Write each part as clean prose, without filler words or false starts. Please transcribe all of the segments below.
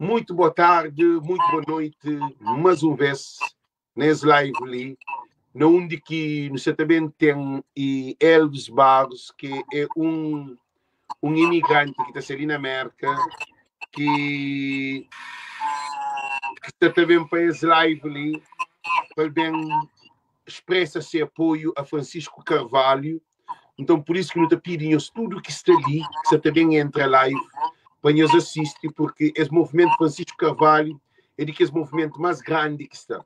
Muito boa tarde, muito boa noite, mais um vez nesse live ali, na onde que nós também tem e Elvis Barros, que é um, um imigrante que está ali na América, que, que está também para esse live ali, para bem expressa seu apoio a Francisco Carvalho. Então, por isso que não te pedem tudo que está ali, que você também entra live, para nos assistir, porque esse movimento Francisco Carvalho é de que esse movimento mais grande que está.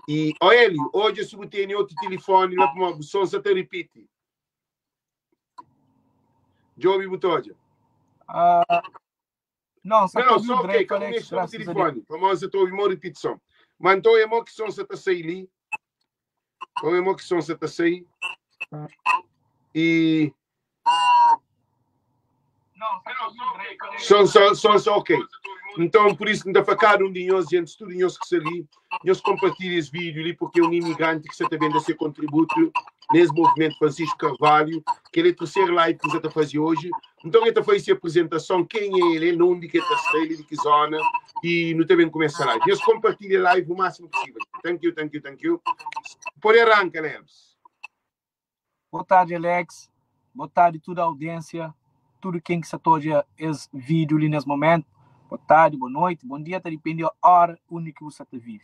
E, ó Hélio, hoje se você tem outro telefone, lá para o som só te repite. Joby Butoja. Não, só Não, não, só ok, que mexe no telefone. Para nós, eu estou a ouvir uma repetição. Mas então é mo que som está a sair ali. Então é mo que som está a sair. E. Som, só, só, só, ok. Então, por isso que me dá cada um de nós, gente, tudo nós que está ali, nós compartilha esse vídeo ali, porque é um imigrante que está também a seu contributo nesse movimento Francisco Carvalho, que ele é o terceiro live que está a fazer hoje. Então, ele está a fazer a apresentação, quem é ele, onde que está, ele de que zona, e não também começa a live. Nós compartilha a live o máximo possível. Thank you, thank you, thank you. Pode arrancar, Elvis. Boa tarde, Alex. Boa tarde, toda a audiência, tudo quem que está todo esse vídeo ali nesse momento. Boa tarde, boa noite, bom dia, tá depende da hora onde que você tá vive.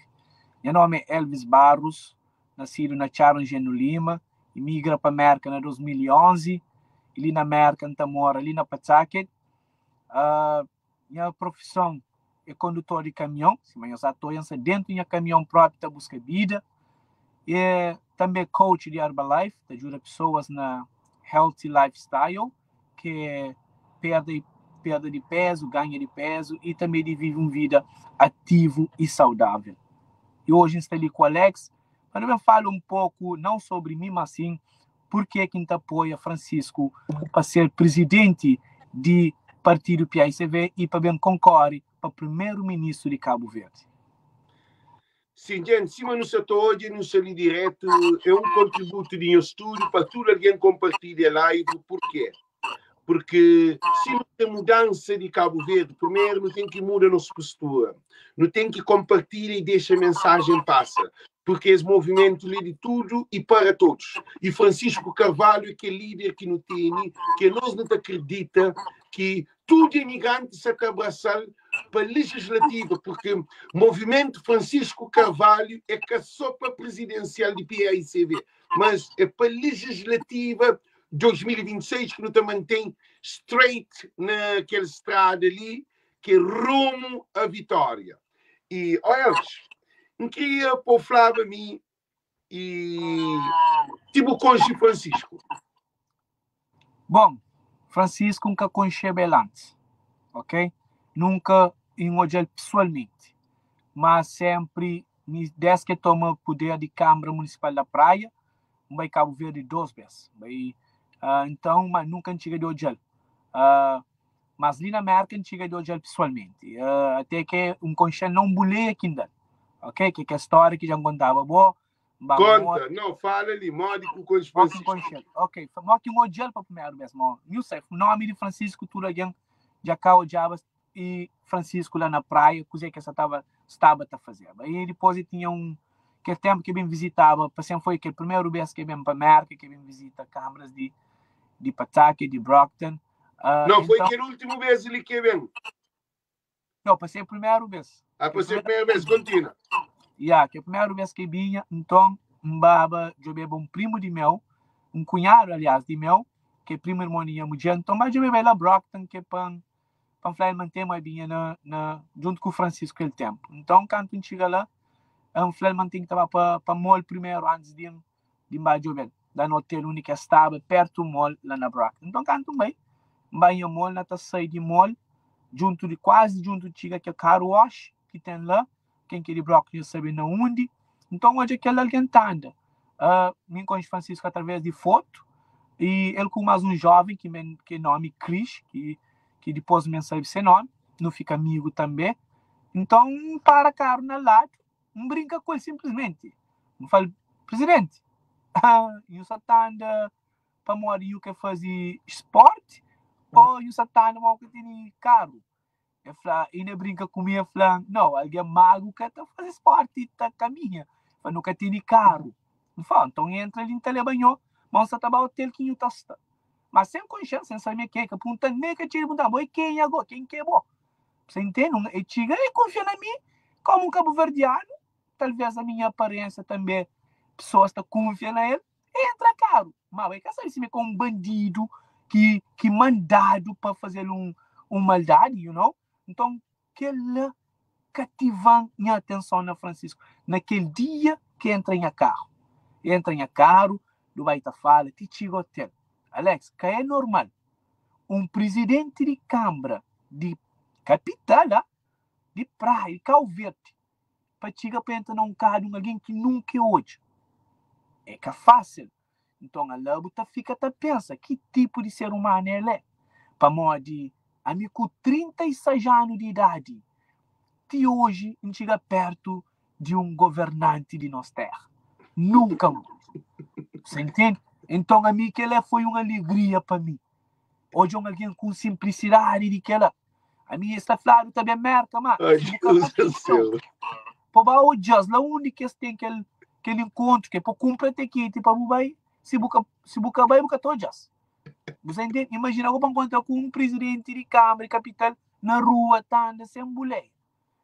Meu nome é Elvis Barros, nascido na Charon Lima, imigra para América em 2011, e ali na América, então mora ali na Pawtucket. Minha profissão é condutor de caminhão, se eu já estou dentro de caminhão próprio para buscar vida. E também coach de Herbalife, que ajuda pessoas na healthy lifestyle, que é perda, perda de peso, ganho de peso e também de viver uma vida ativo e saudável. E hoje estou ali com o Alex para eu falar um pouco, não sobre mim, mas sim, porque que apoia Francisco para ser presidente de partido PAICV e para bem concorre para primeiro-ministro de Cabo Verde. Sim, gente, cima no setor hoje, no ali direto, é um contributo de um estudo para tudo alguém compartilha live, por quê? Porque se não tem mudança de Cabo Verde, primeiro não tem que mudar a nossa postura, não tem que compartilhar e deixa a mensagem passa, porque esse movimento lê de tudo e para todos. E Francisco Carvalho, que é líder que não tem, que nós não acredita que tudo imigrante se abraçar para a legislativa, porque o movimento Francisco Carvalho é que só para presidencial de PAICV, mas é para legislativa 2026 que não te mantém straight naquela estrada ali, que é rumo à vitória. E, olha, não queria pôr Flávio a mim e tipo conche Francisco. Bom, Francisco nunca conheceu ele antes, ok? Nunca encontrei pessoalmente, mas sempre, desde que toma poder de Câmara Municipal da Praia, vai Cabo Verde duas vezes. Vai, então, mas nunca cheguei de odiar. Mas ali na América cheguei de odiar pessoalmente. Até que um conchel não bulei aqui ainda. Ok? Que é a história que já contava. Boa, Conta, não, fala ali, mode com o Francisco. Ok, mo que um odiar para a primeira vez, mo. Não sei, o nome de Francisco tudo alguém já cá odiava e Francisco lá na praia, coisa que essa tava estava a fazer. E depois eu tinha um aquele tempo que bem visitava, sempre foi aquele primeiro vez que bem para América, que bem visita câmaras de de Pawtucket, de Brockton. Não, foi então, aquele último vez ali que vem. Não, passei a primeira vez. Ah, passei a primeira vez, continua. Yeah, que a primeira vez que vinha, então, um baba, eu bebo um primo de meu, um cunhado, aliás, de meu, que é primo irmão de minha mulher, então, mas eu bebo lá Brockton, que é para para falar manter mais vinha na, na, junto com o Francisco aquele tempo. Então, quando a gente chega lá, um falei mantém que estava para para mall primeiro antes de de ir lá no hotel único que estava perto do mall lá na Brockton. Então, quando bem, vai ao mall, na tá sair de mall, junto de quase junto de chega aquele car wash que tem lá, quem quer de Brockton já sabe na onde. Então, hoje aquele alguém tá anda. Me conhece Francisco através de foto e ele com mais um jovem que men, que nome Chris, que que depois me sabe seu nome, não fica amigo também. Então, para carro na lado, não brinca com ele simplesmente. Não fala, presidente, eu só tá anda para morrer que fazer esporte ou eu só tá anda mal que tem carro. El fla, inda brinka ku mi, el fla, no, algen magu ka ta faze spórti ta kaminha. El fla, nu ka tene karu. N fla, nton entra li, N ta leba nho, ma N sa ta ba otel ki nhu ta sta. Ma sen konxe-m, sen sabe mi é kenha, ka pergunta-m, nen ka txiga di pergunta-m, bo é kenha go? Ken ki é bo? Sa intende? El txiga, el kunfia na mi komu un kabuverdianu, talvês a minha aparênsia tanbê pesoas ta kunfia na el. Entra karu, ma bai ka sabe si mi é ka un bandidu ki ki mandadu pa faze-l un un maldadi, you know. Nton, kel-la kativa-m nha atenson na Francisco na kel dia ki entra nha karu. Entra nha karu, nu bai ta fala ti txiga otel. Alex, ka é normal un prizidenti di kanbra di kapital, ah, di Praia, di Kau Verdi, pa txiga pa entra na un kaza di un algen ki nunka e odja. É ka fásil. Nton, ala bu ta fika ta pensa ki tipu di ser umanu el é. Pamodi ami ku 36 anu di idadi, ti oji N txiga pértu di un governanti di nos téra. Nunka N odja. Sa intende? Nton, ami kel-la foi un alegria pa mi. Odja un algen ku un sinplisidadi di kel-la. Ami es ta fladu ta ben Merka, ma si bu ka ba pa ba odja-s la undi ki es ten kel kel inkontru, ki é pa kunpra tikiti pa bu bai, si bu ka si bu ka bai bu ka ta odja-s. Bu sa intende? Imajina go pa nkontra ku un prizidenti di Kamara di Kapital na rua ta anda sen buleia.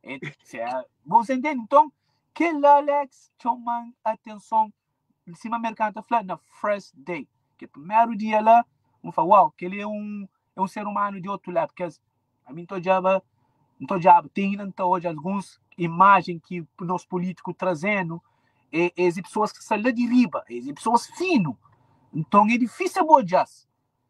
E, se, bu sa intende? Nton, kel-la Alex txoma-m atenson sima merkanu ta fla, na first day, ke primeru dia la, N fla, uau, kel-li é un, é un ser umanu di otu ladu, kes, ami N ta odjaba, N ta odjaba, ti inda N ta odja alguns imajen ki nos pulítiku traze-nu, é, es é pesoas ki sta la di riba, es é pesoas finu, nton é difísil bu odja-s.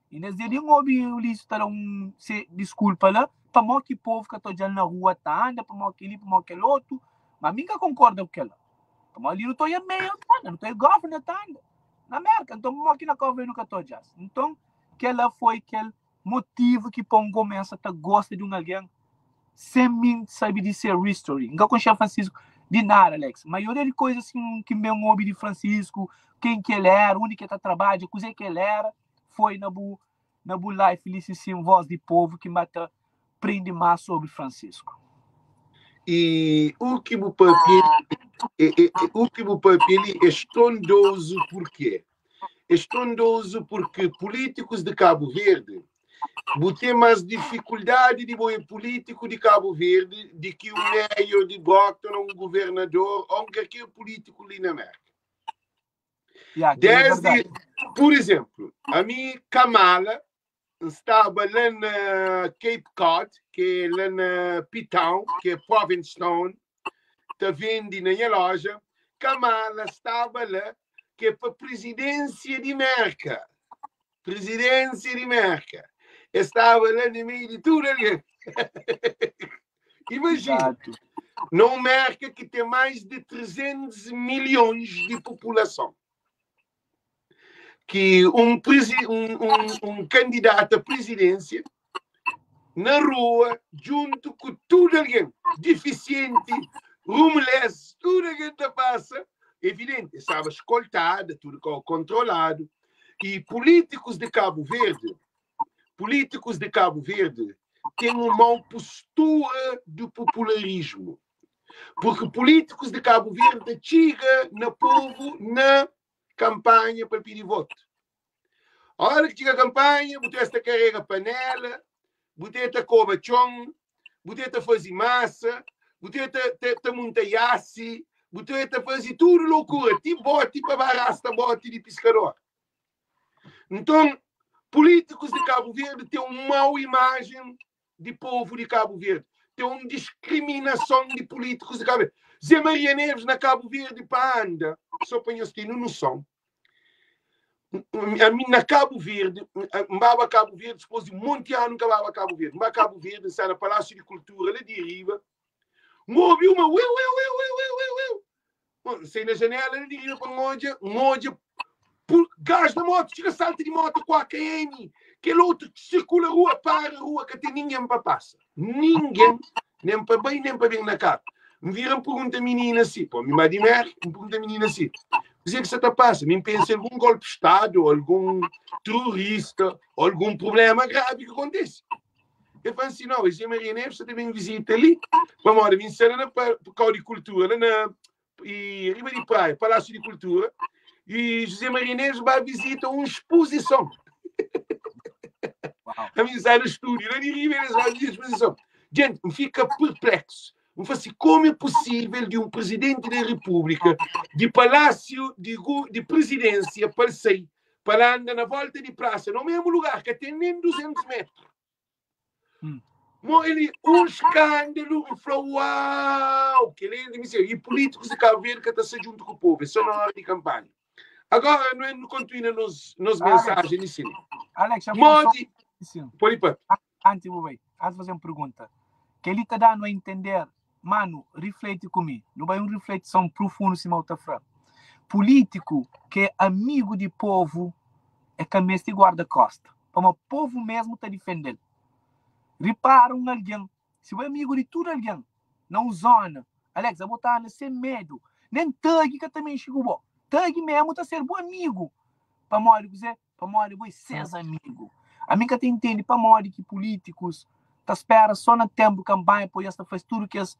I nes dia li N obi Ulisses ta da un se diskulpa la, pamodi ki povu ka ta odja-l na rua ta anda, pamodi kel-li, pamodi kel otu, ma mi N ka konkorda ku kel-la. Pamodi li nu ta odja mayor ta anda, nu ta odja governor ta anda na Merka, nton pamodi ki na Cabo Verde nu ka ta odja-s? Nton, kel-la foi kel motivu ki pô-m kumesa ta gosta di un algen sen mi sabe di se history. N ka konxe Francisco di nada, Alex. Maioria di koizas ki N ben obi di Francisco, ken ki el éra, undi ki el ta trabadja, kuzê ki el éra, foi na bu na bu life li si sim voz di povo ki ba ta prende mas sobre Francisco. E o ki bu papia e, e, o ki bu papia li é estrondoso porquê? Estrondoso porque políticos de Cabo Verde bu tem mais dificuldade de bo é político de Cabo Verde de que um mayor de Brockton ou um governador ou qualquer político ali na América. Yeah, kel é Desde, verdade. por exemplo, a mi Kamala estava lá na Cape Cod, que é lá na P-Town, que é Provincetown, ta vende na minha loja. Kamala estava lá, que é para presidência de América. Presidência de América. Estava lá no meio de tudo ali. Imagina, Exato. num América que tem mais de 300 milhões de população. Que um, um, um, um candidato à presidência na rua, junto com tudo alguém, deficiente, homeless, tudo alguém te passa, evidente, estava escoltada, tudo controlado. E políticos de Cabo Verde, políticos de Cabo Verde têm uma postura do popularismo. Porque políticos de Cabo Verde chega na povo na campanha para pedir voto. A hora que chega a campanha, você esta carrega panela, você está coba chão, você está fazer massa, você está tá, monta iaci, você está fazer tudo loucura, tipo bote para barrasta bote de pescador. Então, políticos de Cabo Verde têm uma má imagem de povo de Cabo Verde. Tem uma discriminação de políticos de Cabo Verde. Zé Maria Neves na Cabo Verde para anda, só para nós ter noção. A mim na Cabo Verde, mbaba Cabo Verde, depois de um monte de anos nunca mbaba Cabo Verde. Mbaba Cabo Verde, está na Palácio de Cultura, lá de riba. Ouvi uma, ueu, ueu, ueu, ueu, ueu, ueu. Saí na janela, lá de riba, para ngoja, ngoja, por gás da moto, chega salto de moto com a AKM, aquele outro que circula a rua, para a rua, que tem ninguém para passar. Ninguém, nem para bem, nem para bem na cara. Me viram pergunta a menina assim, pô, me de mer, me pergunta a menina assim, dizer que você tá passa, me pensa em algum golpe de Estado, algum terrorista, algum problema grave que acontece. El fla-m si, Nau, José Maria Neves sa ta ben vizita li, pamodi mi N sta la na kau di kultura, la na i riba di praia, Palásiu di Kultura, i José Maria Neves ba vizita un spuzison. Ami N sta na stúdiu la di riba, el ba vizita spuzison. Gente, N fika perpleksu. N fla si, komu é pusível di un prizidenti di repúblika, di palásiu di, di prizidénsia, pa el sai, pa el anda na volta di prasa, na mesmu lugar, ka ten nen 200 metru. Mo el un skándalu, N fla, uau, kel li é inadmisível. I pulítikus di Kabu Verdi ka ta sta djuntu ku povu, é sô na óra di kanpanha. Agora, nu nu kontinua nos, nos mensajen li sin. Alex, Modi, pode papia. Antis bu bai, antis faze un pergunta. Kel-li ta da-nu a entender, manu, rifleti ku mi. Nu bai un rifletison profundu sima u ta fra. Pulítiku ki é amigu di povu é ka meste guarda-kosta, pamodi povu mesmu ta difende-l. Ripara un algen, si bu é amigu di tudu algen na un zona, Alex, abo ta anda sen medu, nen tagi ka ta mexe ku bo. Tagi mesmu ta ser bu amigu. Pamodi kuzê? Pamodi bo é ses amigu. Ami ka ta intende pamodi ki pulítikus ta spera só na ténpu kanpanha pa es ta fase tudu kes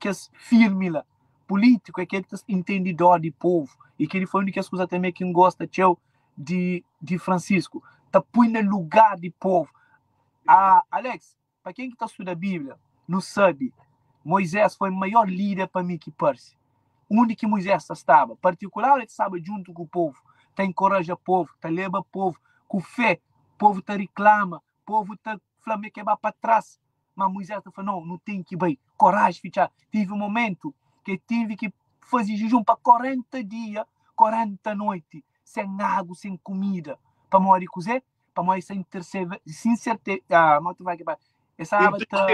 kes filmi la. Pulítiku é kel ki ta intende dór di povu. I kel-li foi un di kes kuza tanbê ki N gosta txeu di di Francisco. Ta pui na lugar di povu. Ah, Alex, Pa ken ki ta studa Bíblia, nu sabe, Moizés foi maior líder pa mi ki parse. Undi ki Moizés ta staba? Partikular el ta staba djuntu ku povu, ta enkoraja povu, ta leba povu ku fé. Povu ta riklama, povu ta fla ma el ke ba pa tras, ma Moizés ta fla, Nau, nu ten ki bai. Koraji fitxa. Tive un momentu ki el tive ki faze jijun pa 40 dia, 40 noiti, sen agu, sen kumida. Pamodi kuzê? Pamodi sa intercede, sincerte, ah, mo tu vai que e staba ta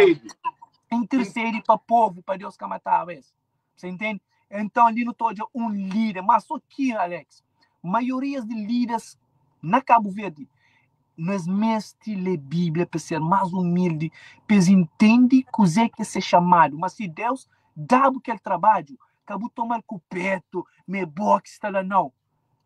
intercede pa povo, pa Deus ka mataba es. Você entende? Então ali nu ta odja um líder, mas só ki Alex, maiorias di líderes na Cabo Verde, nos meste lê Bíblia pa ser mais humilde, pa es entende kuzê ki é ser chamado. Mas se Deus dá-bu kel trabalho, ka bu toma-l ku peto, ma é bo ki sta lá, não.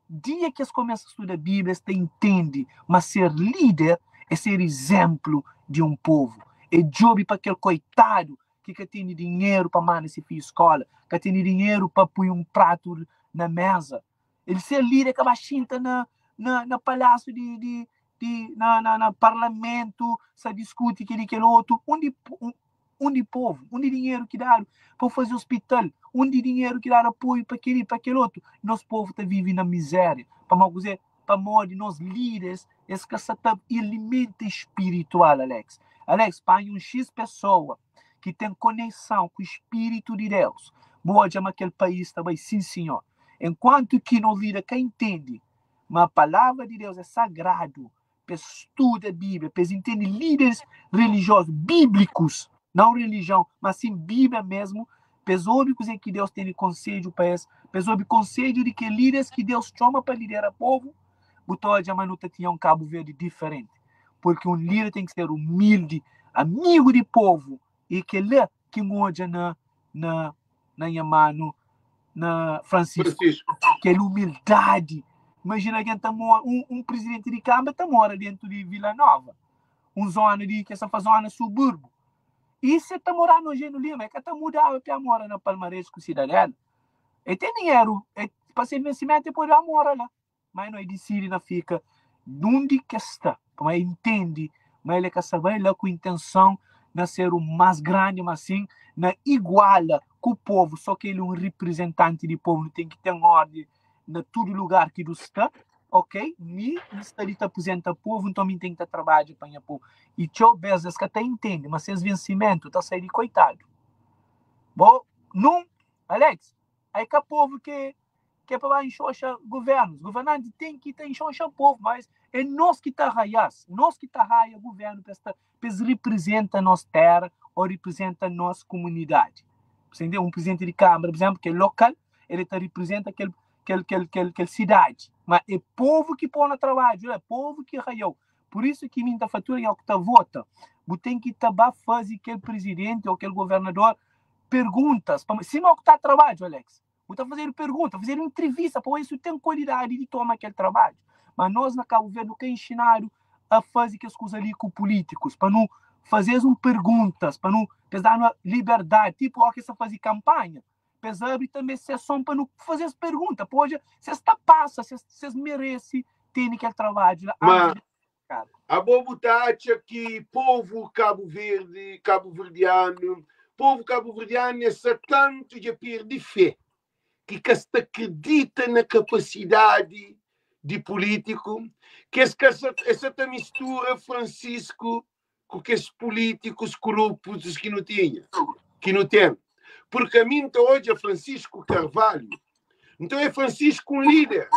Dia ki es kumesa studa Bíblia, es ta intende ma ser líder é ser izénplu di un povu. É djobe pa kel koitadu ki ka tene dinheru pa manda se fidju skóla, ka tene dinheru pa poi un pratu na méza. El ser líder é ka ba xinta na, na, na palásiu di, di, di, na, na, na parlamentu, sta diskuti kel-li, kel otu. Undi, Undi povu? Undi dinheru ki dadu pa faze ospital? Undi dinheru ki dadu apoiu pa kel-li, pa kel otu? Nos povu ta vive na mizéria. Pamodi kuzê? Pamodi nos líderes es ka sa ta alimenta spiritual, Alex. Alex, panha un X pesoa ki ten konexon ku spiritu di Deus, bu odja ma kel país ta bai sin sinhor. Enkuantu ki nos líder ka intende ma palavra di Deus é sagradu, pa es studa Bíblia, pa es intende líderes religiosos bíblicos, não religião, mas sim Bíblia mesmo, pa es obi kuzê ki Deus tene konsedju pa es, pa es obi konsedju di ke líderes ki Deus txoma pa lidera povu, bu ta odja ma nu ta tinha un Kabu Verdi diferenti. Porque un líder ten ki ser humildi, amigu di povu, e kel-la ki N odja na na na nha manu na Francisco. Francisco. Kel humildadi. Imagina alguém ta mora, um, um presidente de câmara ta mora dentro de Vila Nova, um zona de que essa zona suburbo. E se ta morar no Geno Lima, é que ta mudava para mora na Palmares com Cidadela. E tem dinheiro, é, para ser vencimento, e pode mora lá. Má no é disidi na fika nundi ki es sta, pamodi el intende ma el é ka sta bai la ku intenson na ser u más grandi, má sin na iguala ku povu. Só ki el é un riprizentanti di povu. Nu ten ki ten órdi na tudu lugar ki du sta. Ok, mi N sta li ta aprizenta povu, nton mi N ten ki ta trabadja pa nha povu. I txeu bês es ka ta intende ma ses vensimentu ta sai di koitadu. Bo, nun, Alex, é ka povu ki ki é pa ba inxoxa governus. Governanti ten ki ta inxoxa povu, mas é nos ki ta raias, nos ki ta raia governu pa es ta pa es representa nos tera ou representa nos komunidadi. Você entende? Um presidente di câmara, por exemplo, ki é lokal, ele ta representa kel kel kel kel kel sidadi, ma é povu ki pô na trabadju, é povu ki raiou. Por isso ki mi ta fla tudo algen ki ta vota, bu ten ki ta ba faze kel presidente ou kel governador perguntas, pa sima o ki ta trabadju, Alex. Bu ta fazedu pergunta, fazedu entrevista pa odja si bu ten kualidadi di toma kel trabadju. Ma nos na Kabu Verdi nu ka inxinadu a faze kes kuza li ku pulítikus, pa nu Faze-s un perguntas pa nu, pa es da-nu liberdadi, tipu óki es ta faze kanpanha, pa es abri tanbe seson pa nu faze-s pergunta, pa odja si es ta pasa, si es merese tene kel trabadju la antis di Ma abo bu ta atxa ki povu Kabu Verdi, kabuverdianu, povu kabuverdianu es sa tantu dja perde fé ki ka sta kridita na kapasidadi di pulítiku, ki es ka sa, es sa ta mistura Francisco ku kes pulítikus koruptus ki nu tinha, ki nu ten. Purki ami N ta odja Francisco Carvalho, N ta odja Francisco un líder,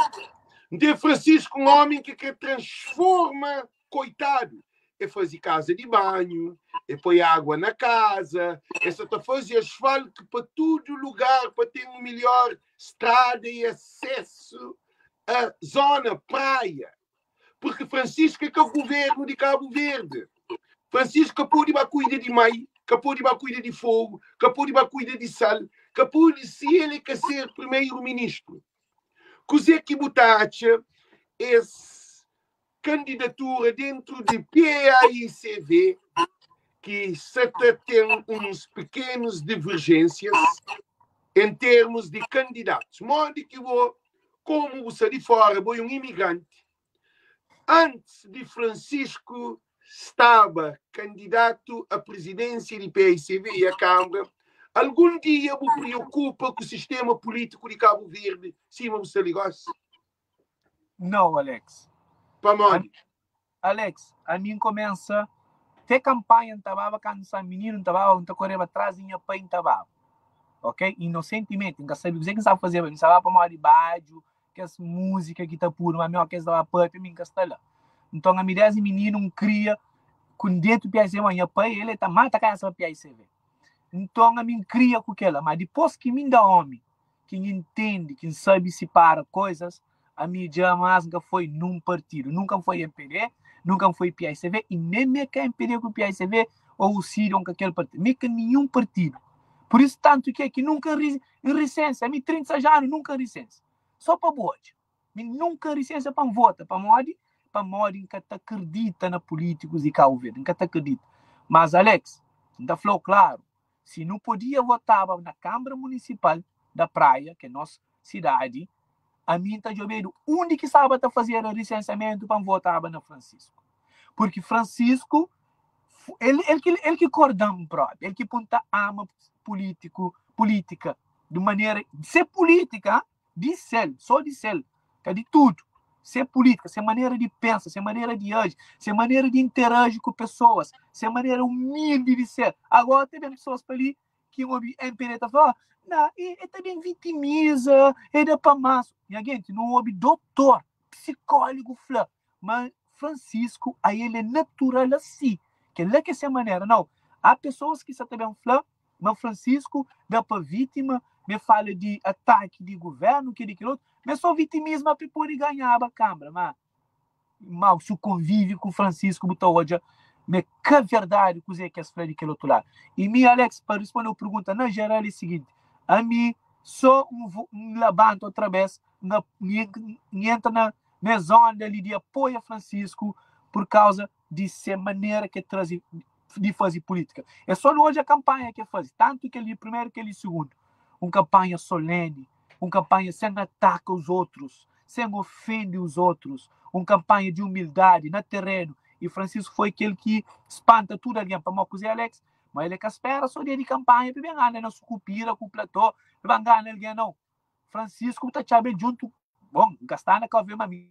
N ta odja Francisco un ómi ki kre transforma koitadu. E faze kaza di banhu, e poi água na kaza, e sa ta faze asfaltu pa tudu lugar pa ten un melhor strada i asesu a zona praia. Porque Francisco é ka governo di Cabo Verde. Francisco ka pode ba cuida di mai, ka pode ba cuida di fogo, ka pode ba cuida di sal, ka pode si ele ka ser primeiro-ministro. Kuzê ki bu ta atxa es kandidatura dentro di PAICV ki sa ta ten uns pequenos divergências em termos di kandidatus? Modi ki bo Komu bu sta di fóra, bo é un imigranti. Antis di Francisco staba kandidatu a prizidénsia di paicv i a Kánbra, algun dia bu priokupa ku sistéma pulítiku di Kabu Verdi sima bu sta li gósi? Nau, Alex. Pamodi? Alex, ami N komensa te kanpanha N ta baba kantu N staba mininu N ta baba N ta koreba tras di nha pai N ta baba ok inosentimenti N ka sabe kuzê ki N staba fazeba N staba pamodi badju kes múzika ki ta pudu ma mi ó kes ta ba papia mi N ka sta la nton ami desdi mininu N kria ku dentu PICV ma nha pai el ta mata kabesa pa PICV nton ami N kria ku kela ma dipôs ki mi N da omi ki N intende ki N sabe sipara koizas Ami jamas N ka foi nun partidu. Nunka N foi MPD, nunka N foi PICV i nen mi é ka MPD ku PICV ou UCID ou kakel partidu. Mi é ka ninhun partidu. Pur isu tantu ki é ki nunka N risensia. Ami 36 anu nunka N risensia. So pa bu odja. Mi nunka N risensia pa N vota. Pamodi? Pamodi N ka ta kridita na pulitikus di Kabu Verdi. N ka ta kridita. Mas Alex, N ta fla-u klaru, si nu podia votaba na Kambra Munisipal da Praia, ki é nos sidadi, ami N ta djobedu undi ki staba ta fazeda risensiamentu pa N votaba na Francisco. Purki Francisco, el, el ki, el ki korda-m propi, el ki pun ta ama pulitiku, pulitika, di manera, se pulitika, di sel, so di sel, ka di tudu. Se pulitika, se manera di pensa, se manera di aji, se manera di interaji ku pesoas, se manera umildi di ser. Agora ta ben pesoas pa li ki N obi MPD ta fla, na, e, e ta ben vitimiza, e da pa masu. Nha genti, nu obi dotor, psikóligu fla ma Francisco a el é natural asi. Kel-la ki é se manera. Nau, há pesoas ki sa ta ben fla ma Francisco da pa vítima, ma e fala di ataki di guvernu, kel-li, kel otu, ma é so vitimisma pa e pode ganhaba Kambra. Ma Mau, si bu konvive ku Francisco bu ta odja ma é ka verdadi kuzê ki es fla di kel otu ladu. I mi, Alex, pa responde bu pergunta na jeral é siginti, ami so N labanta otra bes, N entra na es onda li di apoia Francisco pur kauza di se manera ki el traze di faze pulítika. É so nu odja kanpanha ki el faze, tantu kel di primeru kel di sigundu. Un kanpanha solene, un kanpanha sen ataka os otrus, sen ofende os otrus, un kanpanha di umildadi na terenu. I Francisco foi kel ki spanta tudu algen. Pamodi kuzê, Alex? Ma el é ka spera so dia di kanpanha pa ben anda na sukupira ku platô, pa ben ngana algen, nau. Francisco ta txaba el djuntu. Bon, N ka sta na Cabo Verde, ma mi.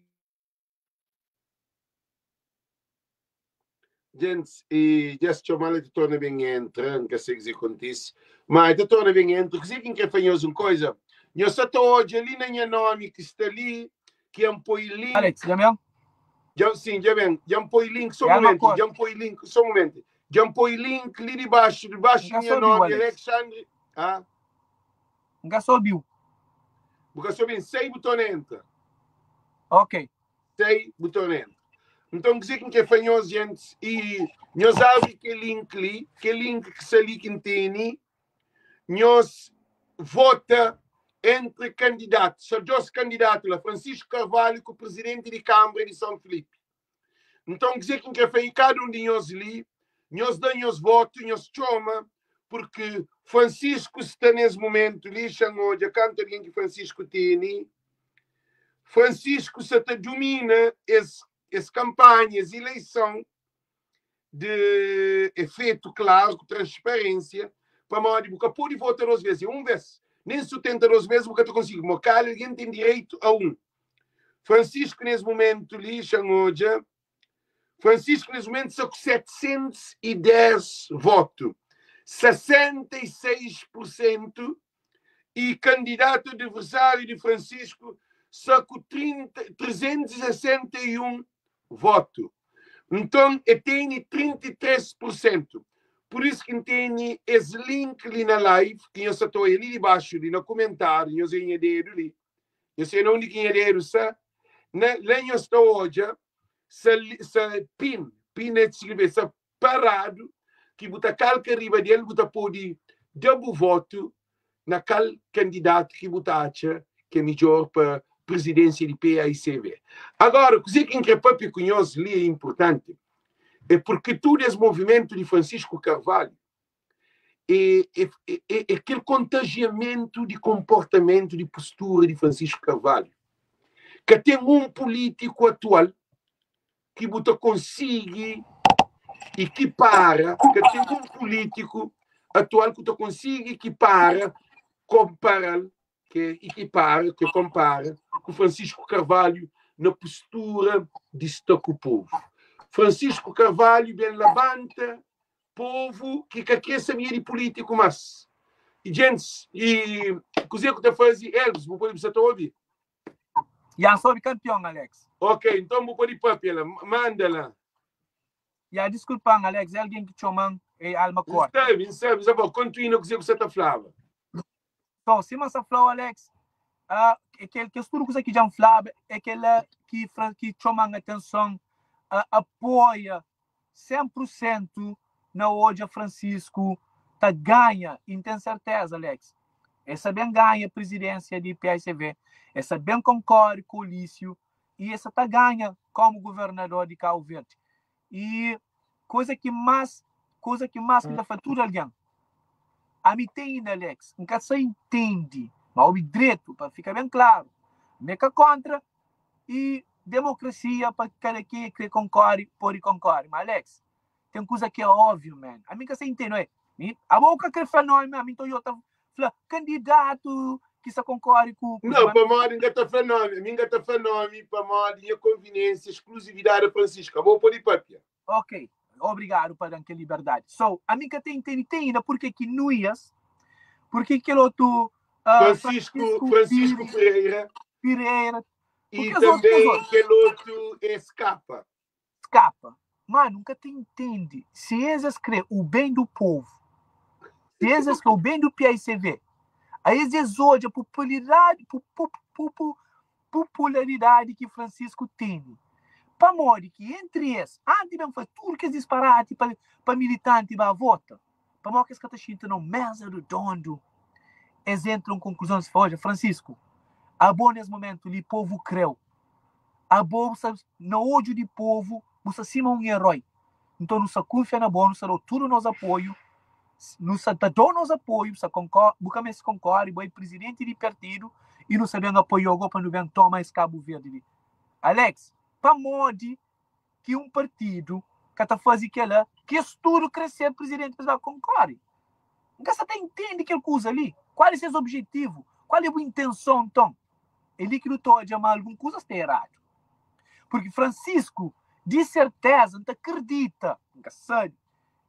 Djents, e dja-s txoma-l, el ta torna ben entra, N ka se kuzê ki kontise, ma el ta torna ben entra. Kuzê ki N krê fla nhos un koza, nhos sa ta odja li na nha nómi ki sta li, ki N poi link. Alex, dja ben? Dja, sin, dja ben. Dja N poi link, sô un momentu, dja N poi link, sô un momentu. Dja N poi link li dibaxu, dibaxu di nha nómi, Alexandre. Ah? N ka sa obi-u. Bu ka sa obi-m? Sai bu torna entra. Ok. Sei, bu torna entra. Nton, kuzê ki N krê fla nhos, gentis, i nhos abri kel link li, kel link ki sta li ki N tene, nhos vota entri kandidatus, sô dôs kandidatu la, Francisco Carvalho ku prizidenti di Kanbra di São Filipe. Nton, kuzê ki N krê fla, i kada un di nhos li, Nhos da nhos votu, nhos txoma, porque Francisco sta nes momentu li, xa-m odja kantu algen ki Francisco tene. Francisco sa ta dumina es es kanpanha, es ileison de é fetu klaru ku transparênsia, pamodi bu ka pode vota dos vez, é un vez. Nen si bu tenta dos vez bu ka ta konsigi, pamodi kada algen ten direitu a un. Francisco nes momentu li, xa-m odja, Francisco nes momentu sta ku 710 votu, 66 pur sentu, y kandidatu adversáriu di Francisco sta ku 30, 361 votu. Nton e tene 33 pur sentu. Pur isu ki N tene es link li na live ki nhos sa ta oia li dibaxu li na kumentáriu, nhos oia nha dedu li. Nhos sabe na undi ki nha dedu sta? Na la nhos ta odja sa, sa pin, pin é significa sa paradu ki bu ta kalka riba del, bu ta pode da bu votu na kal kandidatu ki bu ta atxa ki é midjor pa prezidensia di PAICV. Agora, kuzê ki N kre papia ku nhos li é inpurtanti, é purki tudu es movimentu di Francisco Carvalho é, é, é, é kel kontajiamentu di konportamentu, di postura di Francisco Carvalho. Ka ten un pulítiku atual ki bu ta konsigi ekipara, ka ten un pulítiku atual ku ta konsigi ekipara, konpara-l, ke ekipara, ke konpara ku Francisco Carvalho na postura di sta ku povu. Francisco Carvalho ben labanta povu ki ka kre sabia di pulítiku mas. E djentis, e kuzê ku ta faze Elvis, bu pode bu sa ta obi? Ya, sobi kanpion, Alex. Ok, nton bu pode papia la, manda la. Ya, diskulpa-m, Alex, é algen ki txoma-m, é alma N korta. sabe, N sabe, N sabe, kontinua kuzê ku sa ta flaba. So, sima N sa fla-u, Alex, ah, é kel, kes tudu kuza ki dja N flaba, é kel-la ki fra, ki txoma-m atenson, ah, apoia 100 pur sentu na odja Francisco ta ganha y N ten serteza Alex e sa ben ganha prizidensia di paicv, e sa ben konkori ku Olísio y e sa ta ganha komu guvernador di Cabo Verde. Y kuza ki mas kuza ki mas ki N ta fla tudu algen, ami te inda Alex N ka sa intendi, ma obi dretu pa fika ben klaru, mi e ka kontra y demokrasia pa kada kenha kre konkori pode konkori ma Alex ten kuza ki é óbviu man ami ka sa intende oe mi abo bu ka kre fla nomi ma ami nton yo ta fla kandidatu ki sa konkori ku ku Não, pamodi N ka ta fla nomi ami N ka ta fla nomi pamodi nha konviniensia exclusividade a Francisco abo pode papia. Ok obrigadu pa dan kel liberdadi so ami ka ta intende te inda purke ki Nuias purke kel otu uh, Francisco Francisco Pereira Pereira E tanbê kel otu é skapa. Skapa. Manu, N ka ta intende. Si es es kre o ben do povu, si es es kre o ben do PICV, a es es odja popularidadi, popularidadi ki Francisco tene. Pamodi ki entri es, anti ben faze tudu kes disparati pa, pa militanti ba vota, pamodi ki es ka ta xinta na un mesa redondu, es entra un konkluzon, es fla, odja, Francisco, abo nes momentu li, povu kreu, abo bu sta na odju di povu, bu sta sima un eroi, nton nu sta kunfia na bo, nu sta dau tudu nos apoiu, nu sta ta dau nos apoiu, bu sta konkor, bu ka meste konkori, bo é prizidenti di partidu i nu sta ben apoiau go pa nu ben toma es Kabu Verdi li. Alex, pamodi ki un partidu ka ta faze kela ki es tudu kre ser prizidenti pa es ba konkori? N ka sa ta intende kel kuza li. Kual é ses objetivu? Kual é bu intenson nton? É li ki nu ta odja ma algun kuza sta eradu. Purki Francisco, di serteza, N ta kridita, N ka sabe,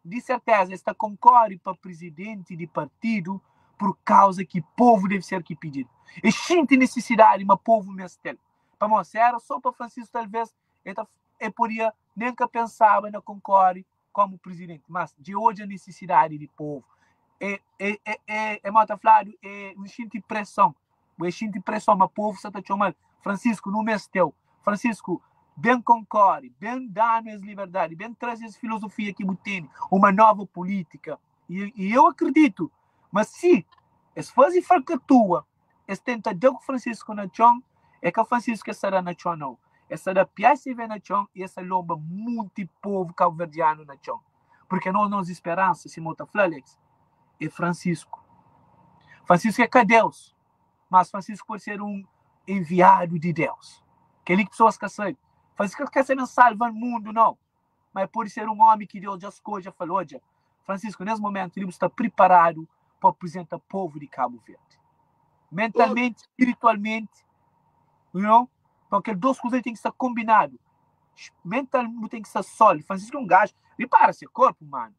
Di serteza es ta konkori pa prizidenti di partidu pur kauza ki povu deve ser ki pidil. Es xinti nisisidadi ma povu meste-l. Pamodi si era so pa Francisco talvez e ta e podia nen ka pensaba na konkori komu prizidenti. Mas dje odja nisisidadi di povu. E e e e e mo ta fladu e un xinti preson. Bu e xinti preson ma povu sa ta txoma-l, Francisco, nu meste-u. Francisco, ben konkori, ben da-nu es liberdadi, ben traze es filozofia ki bu tene, uma nova politika. I, i eu akriditu ma si es faze falkatua, es tenta da ku Francisco na txon, é ka Francisco ki es ta da na txon, nau. Es ta da PICV na txon i es ta lonba munti povu kabuverdianu na txon. Porque anos nos esperansa, sima bu ta fla Alex, é Francisco. Francisco é ka Deus, mas Francisco pode ser un enviadu di Deus. Kel-li ki pesoas ka sabe. Francisco ka ka ben salva mundu, nau. Mas pode ser un ómi ki Deus dja skodje, fla, odja, Francisco, nes momentu li bu sta priparadu pa aprizenta povu di Kabu Verdi. Mentalmenti, spiritualmenti, you know? Então, kel dos kuza li ten ki sta kombinadu. Mental, bu ten ki sta sólidu. Francisco é un gaju, ripara se korpu, manu.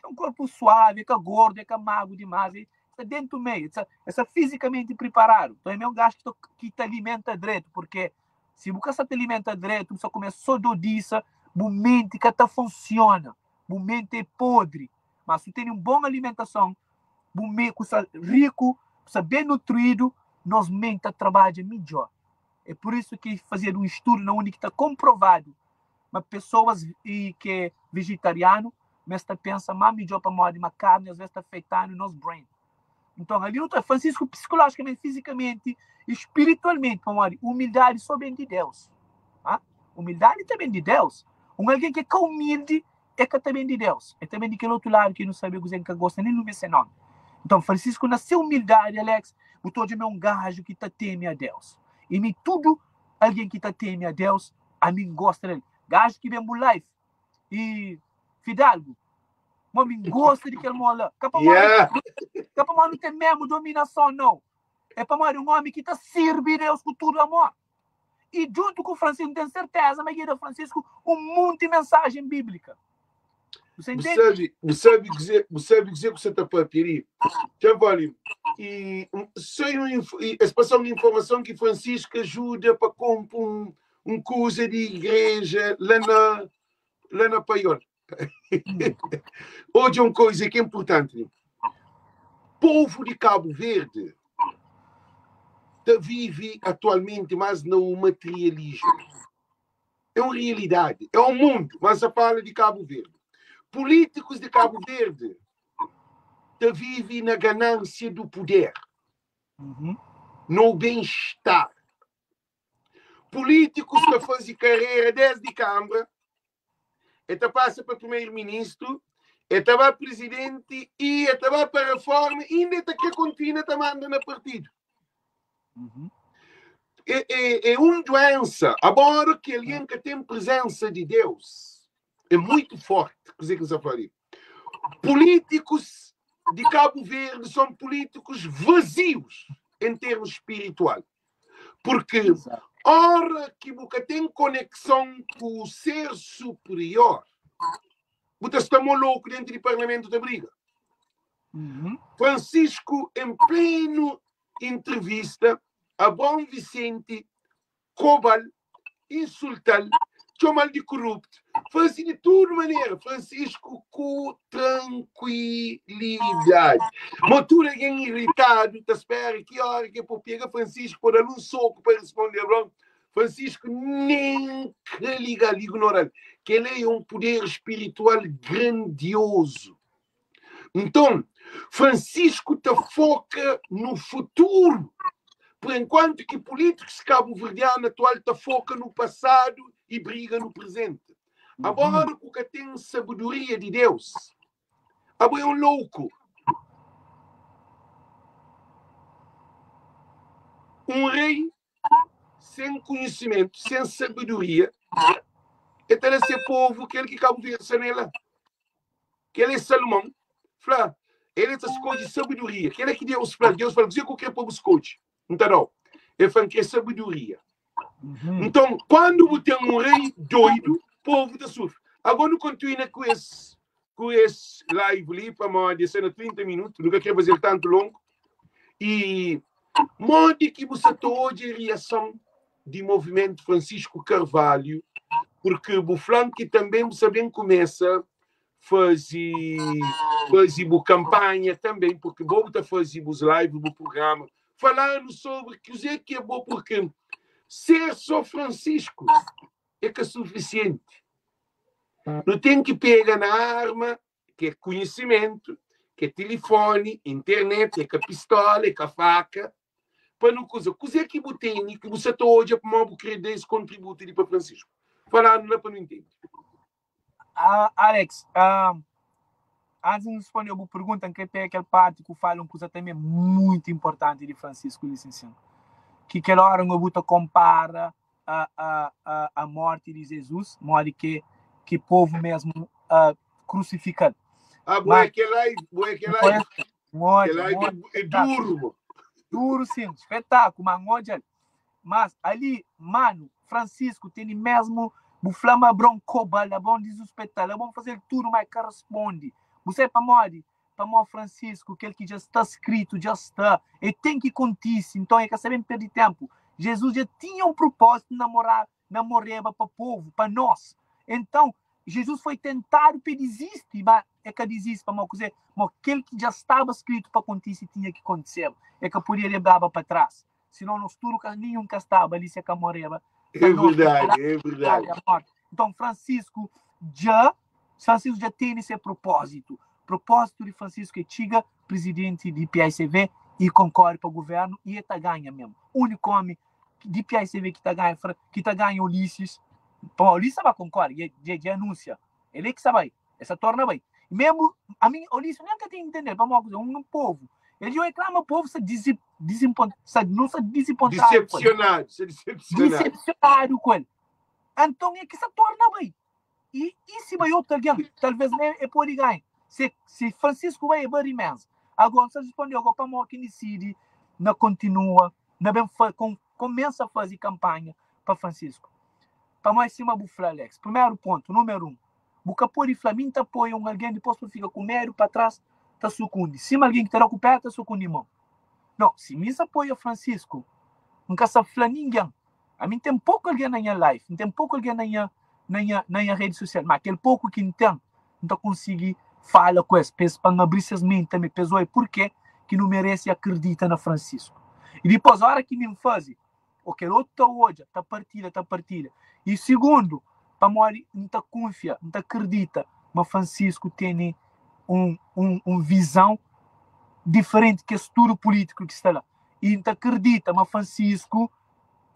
É un korpu suavi, é ka gordu, é ka magru dimás, é sta dentu meiu, é sta fizikamenti priparadu. Então, é un gaju ki ta alimenta dretu, purke si bu ka sta ta alimenta dretu, bu sta kume so dodisa, bu menti ka ta funsiona, bu menti é podri. Ma si bu tene un bon alimentason, bu me ku sta riku, bu sta ben nutridu, nos menti ta trabadja midjor. É pur isu ki fazedu un studu na undi ki ta konprovadu ma pesoas ki é vijitarianu ma es ta pensa más midjor pamodi ma karni asves ta afetanu nos brain. Nton ali nu ta Francisco psikológikamenti, fizikamenti i spiritualmenti pamodi umildadi sô ben di Deus. Ha? Umildadi ta ben di Deus. Un algen ki é ka umildi é ka ta ben di Deus, é ta ben di kel otu ladu ki nu sabe kuzê, N ka gosta nen nome se nomi. Nton Francisco na se umildadi, Alex, bu ta odja ma é un gaju ki ta teme a Deus. I mi tudu algen ki ta teme a Deus, ami N gosta del. Gaju ki ben bu life i Fidalgo, ma mi N gosta di kel mo la. Ka pamodi, Yeah. ka pamodi nu ten mesmu dominason, nau. É pamodi un omi ki ta sirbi Deus ku tudu amor. I djuntu ku Francisco, N ten serteza ma el da Francisco un munti mensajen bíblika. Você Bu entende? sabe, bu sabe kuzê, bu sabe kuzê ku sa ta papia li? Txeu vale. E sai un, e es pasa un informason ki Francisco ajuda pa konpo un kuza di igreja lá na Paiol. Odja un koisa ki é importanti li. Povu di Kabu Verdi ta vive atualmenti más na un materialismu. É un realidadi, é un mundu, mas sa fala di Kabu Verdi. Polítikus di Kabu Verdi ta vive na ganância do poder, no bem-estar. Polítikus ta faze karera desdi Câmara, e ta pasa pa primeiro-ministro, e ta ba presidente e e ta ba pa reforma, e inda e ta kre kontinua ta manda na partidu. É un duensa. Agora ki algen ka ten presensa di Deus, é muito forte. Kuzê ki N sta fla li? Polítikus di Kabu Verdi são políticos vazios em termos espiritual. Porque Exato. ora ki bu ka ten konekson ku o ser superior, bu ta sta mo louku dentro di parlamento ta briga. Francisco, em pleno entrevista, Abraão Vicente kobal, insultal, txomal di korrupto, fase di tudu manera. Francisco ku tranquilidade. Mas tudu algen irritadu ta spera ki hora ki é pega Francisco por dar un soco para responder Abraão. Francisco nem que ligar, ignorar. Que ele é um poder espiritual grandioso. Então, Francisco te foca no futuro. Por enquanto que políticos cabo-verdianos atual te foca no passado e briga no presente. Agora, o que tem sabedoria de Deus, agora é um louco. Um rei sem conhecimento, sem sabedoria, é ter esse povo que ele que Cabo Verde nela. Que ele é Salomão. Fla, ele está escolhe sabedoria. Que ele é que Deus fala, Deus fala, dizer qualquer povo escolhe. Então, ele fala que é sabedoria. Então, quando você tem um rei doido, o povo está sofre. Agora, não continua com esse live ali, para mais de cena 30 minutos, nunca quero fazer tanto longo. E modi ki você está hoje a reação de movimento Francisco Carvalho, porque o flanco também você bem começa fazer fazer campanha também, porque vou tá fazer os live, o programa, falando sobre o que é que é bom, porque ser só Francisco é que é suficiente. Não tem que pegar na arma, que é conhecimento, que é telefone, internet, é que a pistola, é que a faca, para não coisa. Coisa que você tem, que você está hoje para não querer esse contributo para Francisco. Falando lá para não entender. Ah, Alex, Antis di N responde-u bu pergunta, N krê pega kel párti ku fala un kuza tanbê muitu inportanti di Francisco Lisinsin, ki kel óra N bu ta konpara a, a, a, a mórti di Jezus, modi ki ki povu mésmu uh, krusifika-l. Ah, bo é kel live, bo é kel live. N odja, Kel live N odja. é duru, bo. Duru sim, espetáculo, mas N odja-l. Mas ali, mano, Francisco tene mesmu, bu fla ma Abraon koba-l, Abraon disuspeta-l, Abraon faze-l tudu, ma el ka responde. Bu sabe pamodi? Pamodi Francisco, kel ki dja sta skritu, dja sta, e ten ki kontise, nton e ka sa ben perde tenpu. Jesus dja tinha un propósitu na mora, na moreba pa povu, pa nos. Entãu, Jesus foi tentadu pa e disisti, ma e ka disisti, pamodi kuzê? Pamodi kel ki dja staba skritu pa kontise tinha ki kontiseba, e ka podia lebraba pa tras. Sinon nos tudu ka, ninhun ka staba li si e ka moreba pa É nos. verdadi, é verdadi. Então, Francisco dja, Francisco dja tene se propósitu. Propósitu di Francisco é txiga prizidenti di PICV i konkore pa guvernu i e ta ganha mesmu. Úniku omi di PICV ki ta ganha, ki ta ganha Ulisses, pamodi Ulisses ta ba konkore, dja dja anunsia, el é ki sa bai. E sa torna bai. Mesmu ami Ulisses nen ka ta intendel pamodi kuzê un povu el dja reklama povu sa disi disimpon sa nu sa disipontadu ku el. Disepsionadu, sa disepsionadu. Disepsionadu ku el. Anton é ki sa torna bai. I i si bai otu algen, talves nen e podi ganha. Se si Francisco bai e bari mesa. Agora N sa respondeu agora pamodi ki N disidi na kontinua na ben fa kon komensa fazi kampanha pa Francisco. Pamodi sima bu fla Alex, primeru pontu, numeru 1, Bu ka pode fla, Mi N ta apoia un algen, dipôs pa fika ku medu pa tras ta sukundi, sima algen ki ta da ku pé ta sukundi mon. Nau, si mi N sa apoia Francisco, N ka sa fla ningen. Ami N ten poku algen na nha life, N ten poku algen na nha na nha na nha redi sosial, má kel poku ki N ten, N ta konsigi fala ku es, pa es pa N abri ses menti tanbê, pa es oia purkê ki nu merese akredita na Francisco. I dipôs, óra ki mi N faze, Ô kel otu ta odja, ta partilha, ta partilha. I sigundu, pamodi N ta kunfia, N ta kridita ma Francisco tene un, un, un vizãu diferenti ki es tudu pulítiku ki sta la. I N ta kridita ma Francisco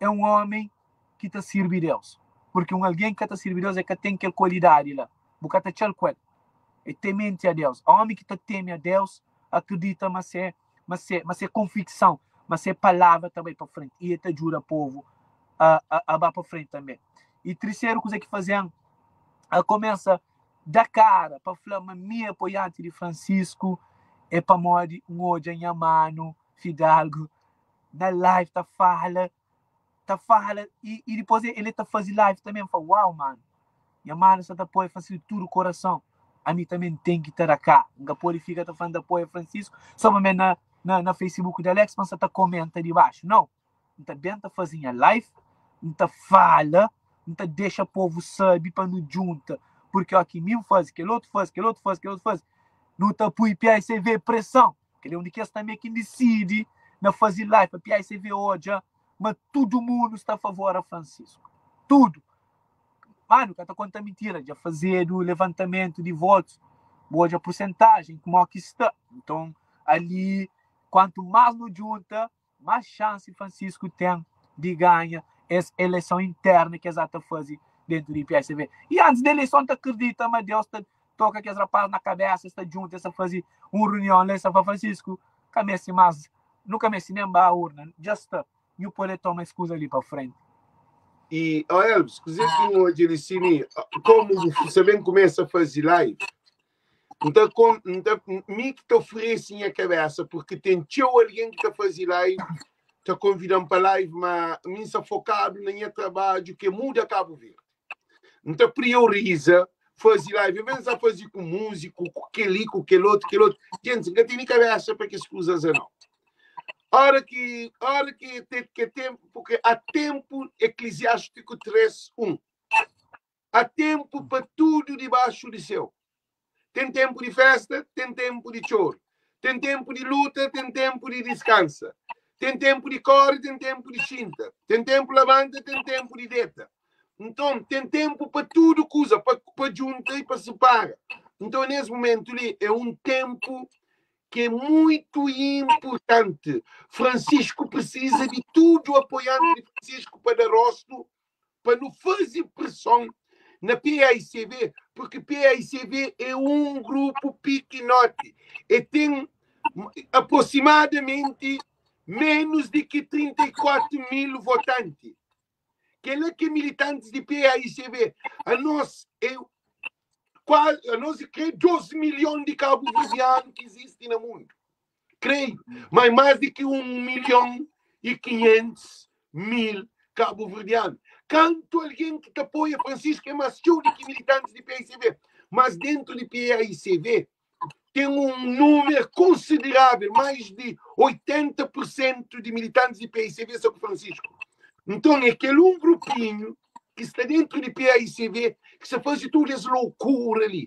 é un ómi ki ta sirbi Deus. Purki un algen ki ka ta sirbi Deus, el ka ten kel kualidadi la. Bu ka ta txal ku el. É temente a Deus. Ómi ki ta teme a Deus, akredita ma se ma se ma se konvikson, ma se palavra ta bai pa frenti i el ta djuda povu a a a ba pa frenti tanbe. I triseru kuza ki faze-m a kumesa da kara pa fla ma mi é apoianti di Francisco é pamodi N odja nha manu Fidalgo na live ta fala ta fala e, e depois ele ta faze live também. Eu falo, uau, mano. Nha mano sa ta apoia Francisco de tudo coração. A mim também tem que estar cá. Nunca pode ficar tá falando de apoia Francisco só para na, na, na Facebook de Alex, mas tá comenta de baixo. Não. Não bem tá fazendo live, não tá fala, não tá deixa o povo saber para não junta. Porque ó, que mim faz, que outro faz, que outro faz, que outro faz. Não tá pui PICV pressão. Kel é un di kes tanbê ki N disidi na faze live pa PICV odja ma tudu mundu sta a favor a Francisco. Tudu. Manu, ka ta konta mintira, dja fazedu levantamentu di votus, bu odja pursentajen, kumó ki sta. Nton, ali, kuantu más nu djunta, Más xansi Francisco ten di ganha es eleison interna ki es ata fazi dentu di PSV. I antis di eleison ta kridita ma Deus ta toka kes rapaz na kabesa, es ta djunta, es ta fazi un runion la, es ta fla Francisco ka mesti mas, nu ka mesti nen ba urna, dja sta, nhu pode toma es kuza li pa frenti. I, ó Elvis, kuzê ki N odja li si mi, komu bu sa ben kumesa fazi live, N ta kon, N ta, mi ki ta oferese nha kabesa, porque ten txeu algen ki ta faze live, ta konvida-m pa live, ma mi N sta fokadu na nha trabadju ki é muda Kabu Verdi. N ta prioriza faze live, en vez di N sta faze ku múziku, ku kel-li, ku kel otu, kel otu. Gentis, N ka tene kabesa pa kes kuzas la nau. Ora ki, ora ki te, ke tenpu, porque há tenpu, Eklesiástiku 3, 1. Há ténpu pa tudu dibaxu di séu. Ten ténpu di fésta, ten ténpu di txoru. Ten ténpu di luta, ten ténpu di diskansa. Ten ténpu di kóre, ten ténpu di xinta. Ten ténpu labanta, ten ténpu di deta. Nton, ten ténpu pa tudu kuza, pa, pa djunta i pa sipara. Nton, nes mumentu li, é un ténpu ki é muitu inpurtanti. Francisco prisiza di tudu apoianti di Francisco pa da rostu pa nu faze preson. na PAICV, porque PAICV é um grupo pequenote e tem aproximadamente menos de que 34 mil votantes. Kel-la ki é militantes di PAICV. Anos é quase, anos krê 2 milhon di kabuverdianu ki izisti na mundu. Creio, mas mais di ki 1 milhon e 500 mil kabuverdianu. Kantu algen ki ta apoia Francisco é más txeu di ki militantes di PAICV. Mas dentru di PAICV ten un númeru konsiderável, mais di 80 por sentu di militantes di PAICV sta ku Francisco. Nton, é kel un grupinhu ki sta dentru di PAICV ki sta faze tudu es lokura li.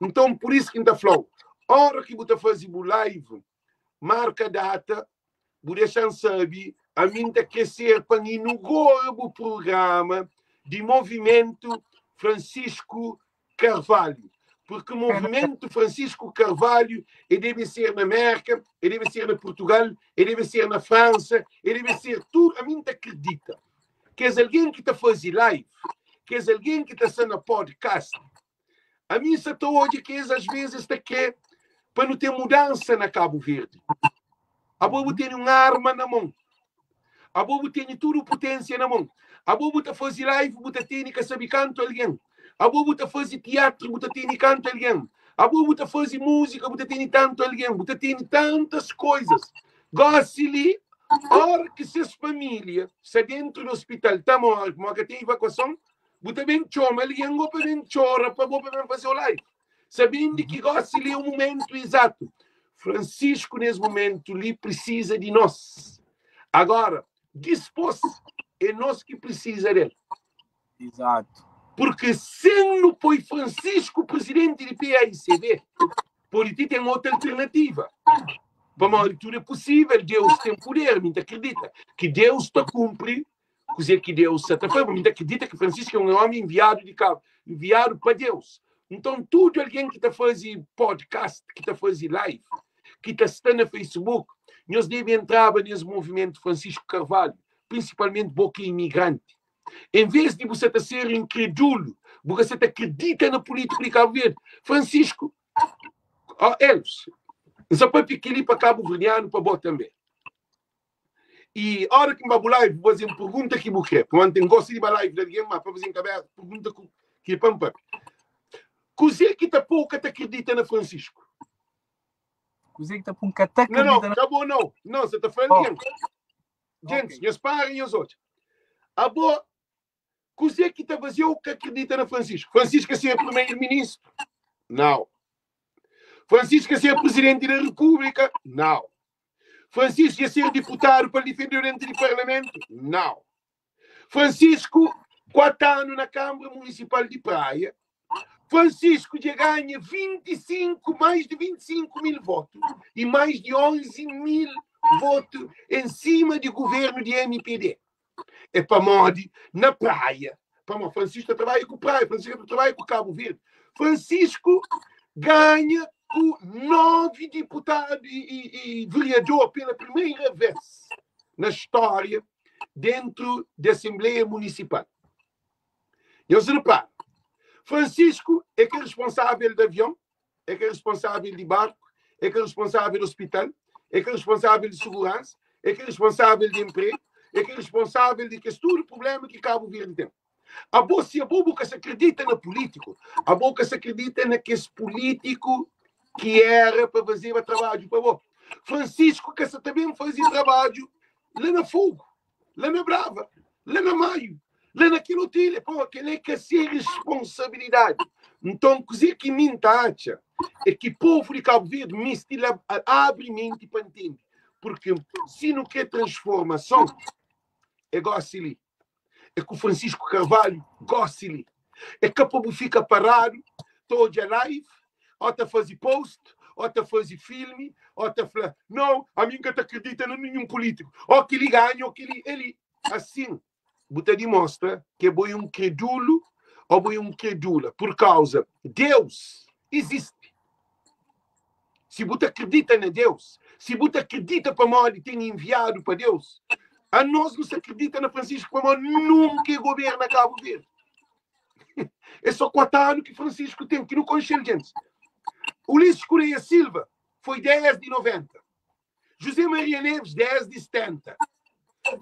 Nton, pur isu ki N ta fla-u, óra ki bu ta faze bu live, marka data, bu dexa-m sabe, ami N ta kre ser pa N inugura bu prugrama di Movimentu Francisco Carvalho. Porque Movimento Francisco Carvalho e debe ser na América, e debe ser na Portugal, e debe ser na França, e debe ser tudo. A mim te acredita. Que és alguém que te faz live, que és alguém que está na podcast. A mim se está hoje que és às vezes te quer para não ter mudança na Cabo Verde. A bobo tem uma arma na mão. A bobo tem tudo potência na mão. A bobo tá faz live, bo tem que saber canto alguém. A bobo tá faz teatro, bo tem canto alguém. A bobo tá faz música, bo tem tanto alguém. Bo tem tantas coisas. Goste-lhe, hora que suas família está dentro do hospital, tá morto, mas tem evacuação, bo também chama alguém, ou para chora, para bem fazer o live. Sabendo que gosta-lhe é o momento exato. Francisco, nesse momento, lhe precisa de nós. Agora, dispôs, é nós que precisa dele. Exato. Porque sem não põe Francisco presidente de PAICV, pode ter outra alternativa. Para tudo é possível, Deus tem poder, me acredita. Que Deus está cumpre, dizer que Deus está fazendo, me acredita que Francisco é um homem enviado de cá, enviado para Deus. Então, tudo alguém que está fazendo podcast, que está fazendo live, que está no Facebook, nós devemos entrar nesse movimento Francisco Carvalho, principalmente boca imigrante. Em vez de você ser incrédulo, você acredita na política de Cabo Verde. Francisco, oh, Elvis, só para pequeno para Cabo Verdeano, para botar também. E a hora que me live, vou fazer uma pergunta que eu quero. Quando tem gosto de live de alguém, mas para fazer em cabeça, pergunta que é para mim. Cozer que tá pouco te acredita na Francisco? Cozer que tá pouco te acredita Não, não, acabou não. Não, você tá falando. Oh. Gente, okay. parem e os outros. A boa, cozer que tá vazio que acredita na Francisco? Francisco é ser primeiro-ministro? Não. Francisco é ser presidente da República? Não. Francisco ia ser deputado para defender dentro do parlamento? Não. Francisco, 4 anos na Câmara Municipal de Praia. Francisco já ganha 25, mais de 25 mil votos e mais de 11 mil votos em cima do governo de MPD. É para modi na praia. Para Francisco trabalha com praia, Francisco trabalha com Cabo Verde. Francisco ganha com 9 deputados e vereador pela primeira vez na história dentro da Assembleia Municipal. Eu se reparo, Francisco é que é responsável de avião, é que é responsável de barco, é que é responsável do hospital, é que é responsável de segurança, é que é responsável de emprego, é que é responsável de que todo o problema que Cabo Verde tem. A boa, se a boca se acredita no político, a boca se acredita naquele político que era para fazer o trabalho para bom. Francisco que também fazia trabalho lá na Fogo, lá na Brava, lá na Maio, lá naquele hotel, pô, aquele é que é ser responsabilidade. Então, coisa que me acha é que o povo de Cabo Verde me abre mente para entender. Porque se não quer transformação, é gosta ali. É que o Francisco Carvalho gosta ali. É que o povo fica parado, todo a live, ou tá fazer post, ou tá fazer filme, ou tá falar, não, a mim nunca te acredita em nenhum político. Ou que ele ganha, ou que ele, ele. Assim, você demonstra que é bom um credulo ou bom um credula, por causa Deus existe. Se você acredita em Deus, se você acredita para morrer tem enviado para Deus, a nós não se acredita na Francisco Pamó nunca governa Cabo Verde. É só 4 anu ki Francisco tem, ki nu konxe-l, gentis. Ulisses Correia Silva foi 10 di 90. José Maria Neves, 10 di 70.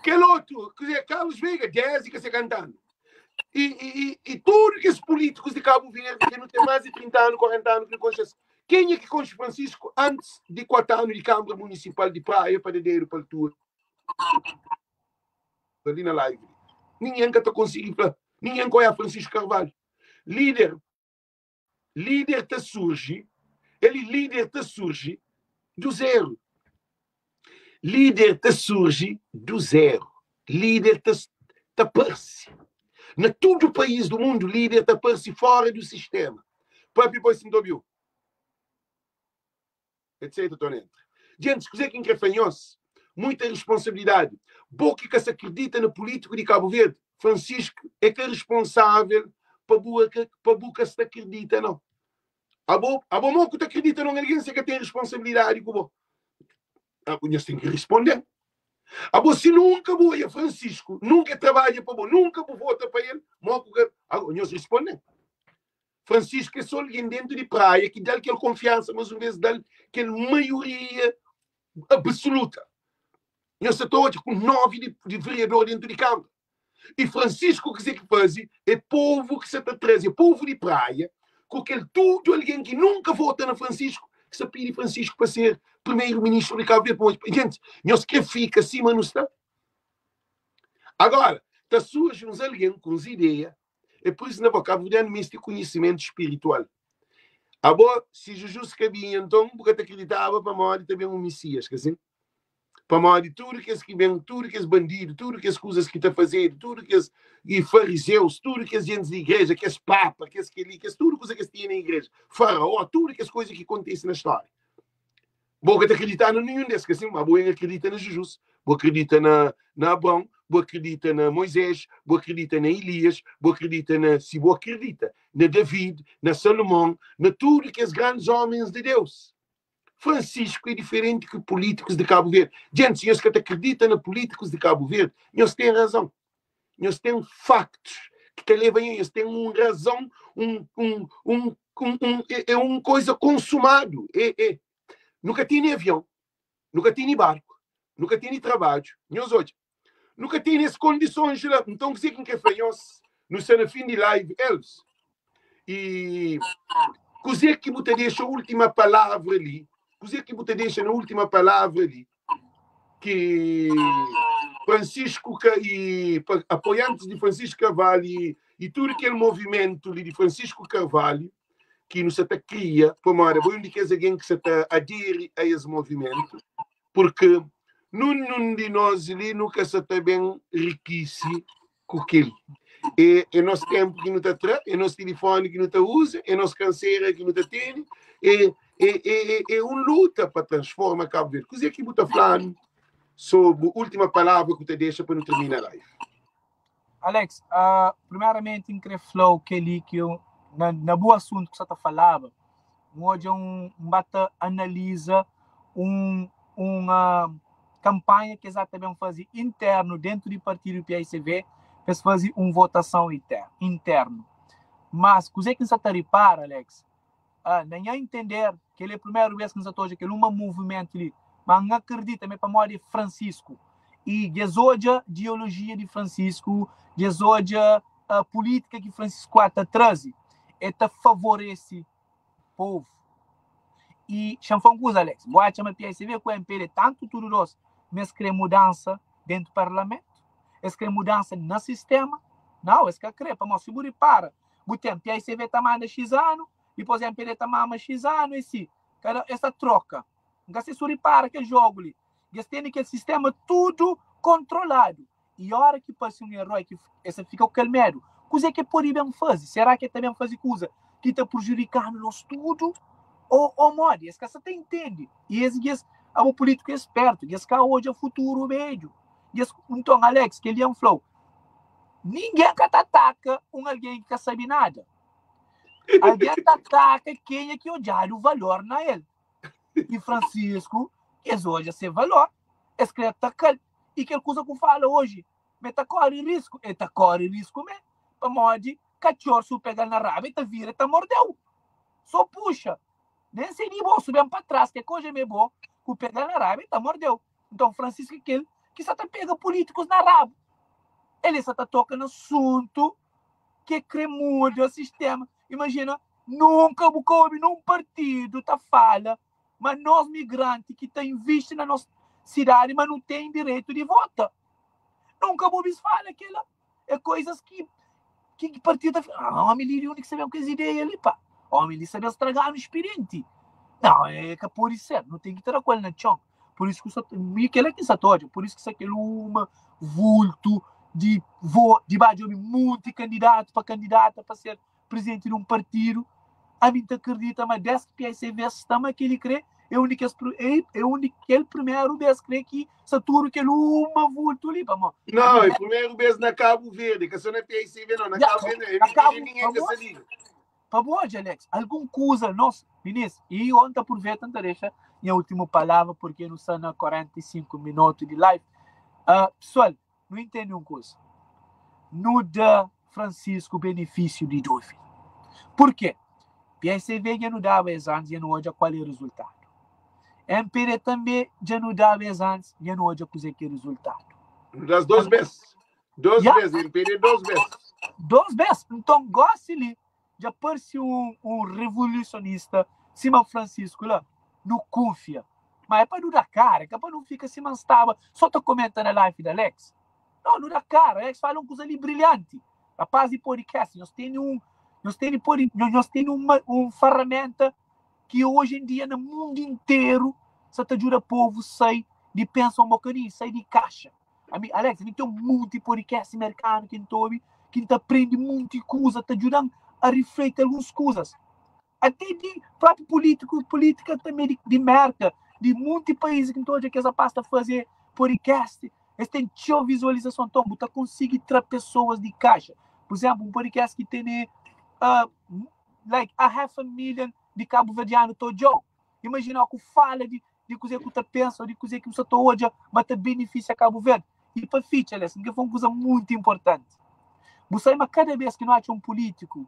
Kel otu, kuzê, Carlos Veiga, 10 di ka se kantu anu. E, e, e, e tudu kes políticos di Cabo Verde ki nu ten mais di 30 anu, 40 anu ki nu konxe-s. Kenha ki konxe Francisco antes di 4 anu di Câmara Municipal di Praia pa Dedeiro pa altura? Ali na live. Ninguém ka ta consegui fla. Ninguém conhece Francisco Carvalho. Líder, líder ta surge, ele líder ta surge do zero. Líder ta surge do zero. Líder ta, ta parse. Na tudo país do mundo, líder ta parse fora do sistema. Papi, pois, sinto Etc. Tony entra. Gente, kuzê ki N kre fla nhos? Muita responsabilidade. Bo ki ka sa akredita na político di Cabo Verde, Francisco é ka responsável pa bu pa bu ka sta akredita não. Abo, abo mo ku ta akredita num alguém se ka tem responsabilidade ku bo. Nhos tem que responder. Abo se nunca bu oia Francisco, nunca trabalha pa bo, nunca bu vota pa ele, mo ku ka, nhos responder. Francisco é só alguém dentro de praia que dá aquela confiança, mas um vez dá aquela maioria absoluta. Nós está hoje com 9 de vereador dentro de Câmara. E Francisco, o que que faz? É povo que se está trazendo, é povo de praia, com aquele tudo alguém que nunca vota na Francisco, que se pede Francisco para ser primeiro-ministro de Cabo Verde. Gente, nós que fica acima não está. Agora, está surge uns alguém com as ideias. É por isso na boca cabo-verdiano mesti conhecimento espiritual. Abo, se Jesus cabinha, então, porque te acreditava para morrer também um Messias, quer dizer? Para morrer tudo que esse que vem, tudo que esse bandido, tudo que as coisas que está fazendo, tudo que esse e fariseus, tudo que as gente de igreja, que as papa, que as que ali, que as tudo coisa que tinha na igreja, faraó, tudo que as coisas que acontecem na história. Bo ka ta akredita na ninhun des, ka sin? Ma bo akredita na Jesus, bo akredita na Abraão, bo akredita na Moisés, bo akredita na Elias, bo akredita na, si bo akredita, na David, na Salomão, na tudo que es grandes homens de Deus. Francisco é diferente que políticos de Cabo Verde. Gente, se que acredita na políticos de Cabo Verde, nós têm razão. Nós temos factos que te levam a isso. Tem uma razão, é uma coisa consumado. É. Nunca tinha avião, nunca tinha barco, nunca tinha trabalho. Nós hoje, nunca tinha as condições lá. Então, que quem quer fazer, no no fim de live, eles. E coisa que você deixa a última palavra ali, coisa que você deixa na última palavra ali, que Francisco e apoiantes de Francisco Carvalho e todo aquele movimento ali de Francisco Carvalho, que não se tá cria, como era, bom de que alguém que se tá adere a esse movimento, porque num de nós ali nunca se tá bem riquíssimo com aquele. É nosso tempo que não está atrás, é nosso telefone que não está usa, é nossa canseira que não está tendo, é uma luta para transformar Cabo Verde. Coisa que você está falando sobre a última palavra que você deixa para não terminar a live. Alex, primeiramente, em flow que ali que eu, na boa assunto que você tá falava, hoje bata analisa uma campanha que exatamente fazer interno dentro do partido PICV, para fazer uma votação interno. Mas, o que você tá repara, Alex, nem a entender que ele é a primeira vez que nós estamos aqui, um movimento ali, mas não acredita, mas para morrer Francisco. E desoja ideologia de Francisco, desoja a política que Francisco está trazendo, é te favorece povo. E chama coisa, Alex, vou chamar PICV com o MPD, tanto tudo nós, mas quer mudança dentro do parlamento, eles querem mudança no sistema, não, eles querem, para mostrar, se para, o tempo, PICV está mais X ano, depois MPD está mais X ano, e sim, cada, essa troca, não se repara que jogo ali, eles têm aquele sistema tudo controlado, e a hora que passa um herói, que essa fica o medo, coisa que pode bem fazer, será que também fazer coisa que está prejudicando nós tudo? Ou mode, esse cara até entende, e esse é o político esperto, esse cara hoje é o futuro médio. Então, Alex, que ele é um flow. Ninguém que ataca um alguém que não sabe nada. Alguém ataca quem é que olha o valor na ele. E Francisco, eles hoje é valor. Eles querem atacar. E que coisa que fala hoje, mas tá corre risco. Ele tá corre risco mesmo. Para mode, Katxor si bu pega-l na rabu el ta vira el ta morde-u. So puxa. Nen si é di bo, su ben pa tras ke koja ma é bo ku pega-l na rabu el ta morde-u. Nton Francisco é kel ki sa ta pega pulítikus na rabu. El sa ta toka na asuntu ke kre muda sistema. Imajina, nunka bu ka obi nun partidu ta fala ma nos migranti ki ta invisti na nos sidadi ma nu ten direitu di vota. Nunka bu obi-s fala kela. É coisas ki ki partido ta fla, ah, homem li di undi ki sa ben ku es ideia li pá. Homem li sa ben straga-nu expedienti. Não, é ka pode ser, nu ten ki tra ku el na txon. Por isso ki sa, mi kela ki sa ta odja, por isso ki sa kel uma vultu di vo, di ba djobe munti kandidatu pa kandidata pa ser presidenti di un partidu. Ami N ta akredita ma des ki PICV sta ma kel-li kre é un di kes é é un di kel primeru bes kre ki sta tudu kel uma vultu li pamó Não, é primeru bes na Cabo Verde, ka só na PICV não, na Cabo Verde na Cabo ninguém ka sa liga. Pa bo odja, Alex, algun kuza nos minis i on ta apruveita N ta dexa nha últimu palavra porque nu sta na 45 minotu di live. Uh, pessoal, Nu intende un kuza, nu da Francisco benefísiu di dúvida. Purkê? PSV dja nu daba es antis, dja nu odja kual é rezultadu. MPD tanbê dja nu daba es antis, dja nu odja kuzê ki é rezultadu. Nu da-s dos bês. Dos Ya. bês, MPD dos bês. Dos bês. Nton, gósi li, dja parse un, un revolusionista sima Francisco la. Nu kunfia. Ma é pa nu da kara, é ka pa nu fika sima N staba so ta komenta na live di Alex. Nau, nu da kara. Alex fala un kuza li brilhanti. Rapaz di podcast, nhos tene un, nhos tene podi, nhos tene un, un ferramenta ki oji en dia na mundu interu sa ta djuda povu sai di pensa un bokadinhu, sai di kaxa. Ami, Alex, mi ten un monti podcast merkanu ki N ta obi, ki N ta prende monti kuza, ta djuda-m a rifleti alguns kuzas. Até di própi pulítiku, pulítika tanbê di, di Merka, di munti país ki N ta odja kes rapaz ta faze podcast, es ten txeu vizualizason. Nton, bu ta konsigi tra pesoas di kaxa. Pur izénplu, un podcast ki tene uh, like a half a million di kabuverdianu ta odja-u. Imajina ku fala di, di kuzê ku ta pensa ô di kuzê ki bu sta ta odja ma ta benefisia Kabu Verdi. I pa fitxa, Alex, N kre fla un kuza muitu inportanti. Bu sabe ma kada bês ki nu atxa un pulítiku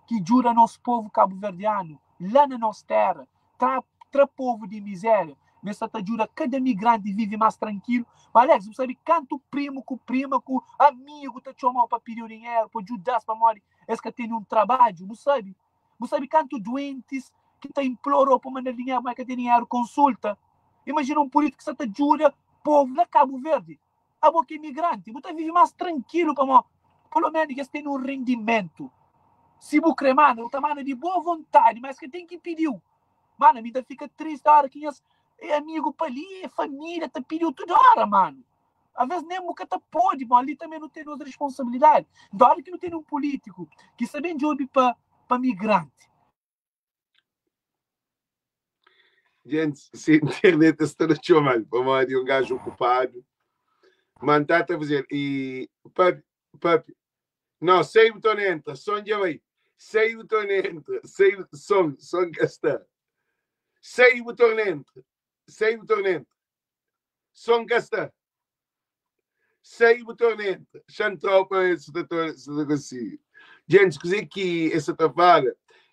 ki djuda nos povu kabuverdianu la na nos téra, tra tra povu di mizéria, ma el sta ta djuda kada migranti vive más trankilu. Ma Alex, bu sabe kantu primu ku prima ku amigu ta txoma-u pa pidi-u dinheru pa djuda-s pamodi es ka tene un trabadju? Bu sabe? Bu sabe kantu duentis ki ta implora-u pa manda-l dinheru, ma el ka ten dinheru? Konsulta. Imajina un pulítiku ki sta ta djuda povu la Kabu Verdi. Abo ki é migranti, bu ta vive más trankilu pamodi pelo ménus es ten un rendimentu. Si bu krê manda, bu ta manda di boa vontadi, ma es ka ten ki pidi-u. Mano, mi ta fika tristi óra ki nhas amigu pa li, família ta pidi-u tudu óra, mano. Alvês nen bu ka ta pode, bom, ali tanbê nu ten nos responsabilidadi. Nton, óra ki nu ten un pulítiku ki sta ben djobe pa pa migranti. Gente, se internet sta na txomal, pamodi un gajo ocupado. Man tá ta fazer e papi, papi. Não, sei o tom entra, som já vai. Sei o tom entra, sei som, som que está. Sei o tom entra, sei o tom entra. Som ka sta. Sai bu tormenta. Xa-m tra-u pa ver si ta si ta konsigi. Gentis, kuzê ki es sa ta fala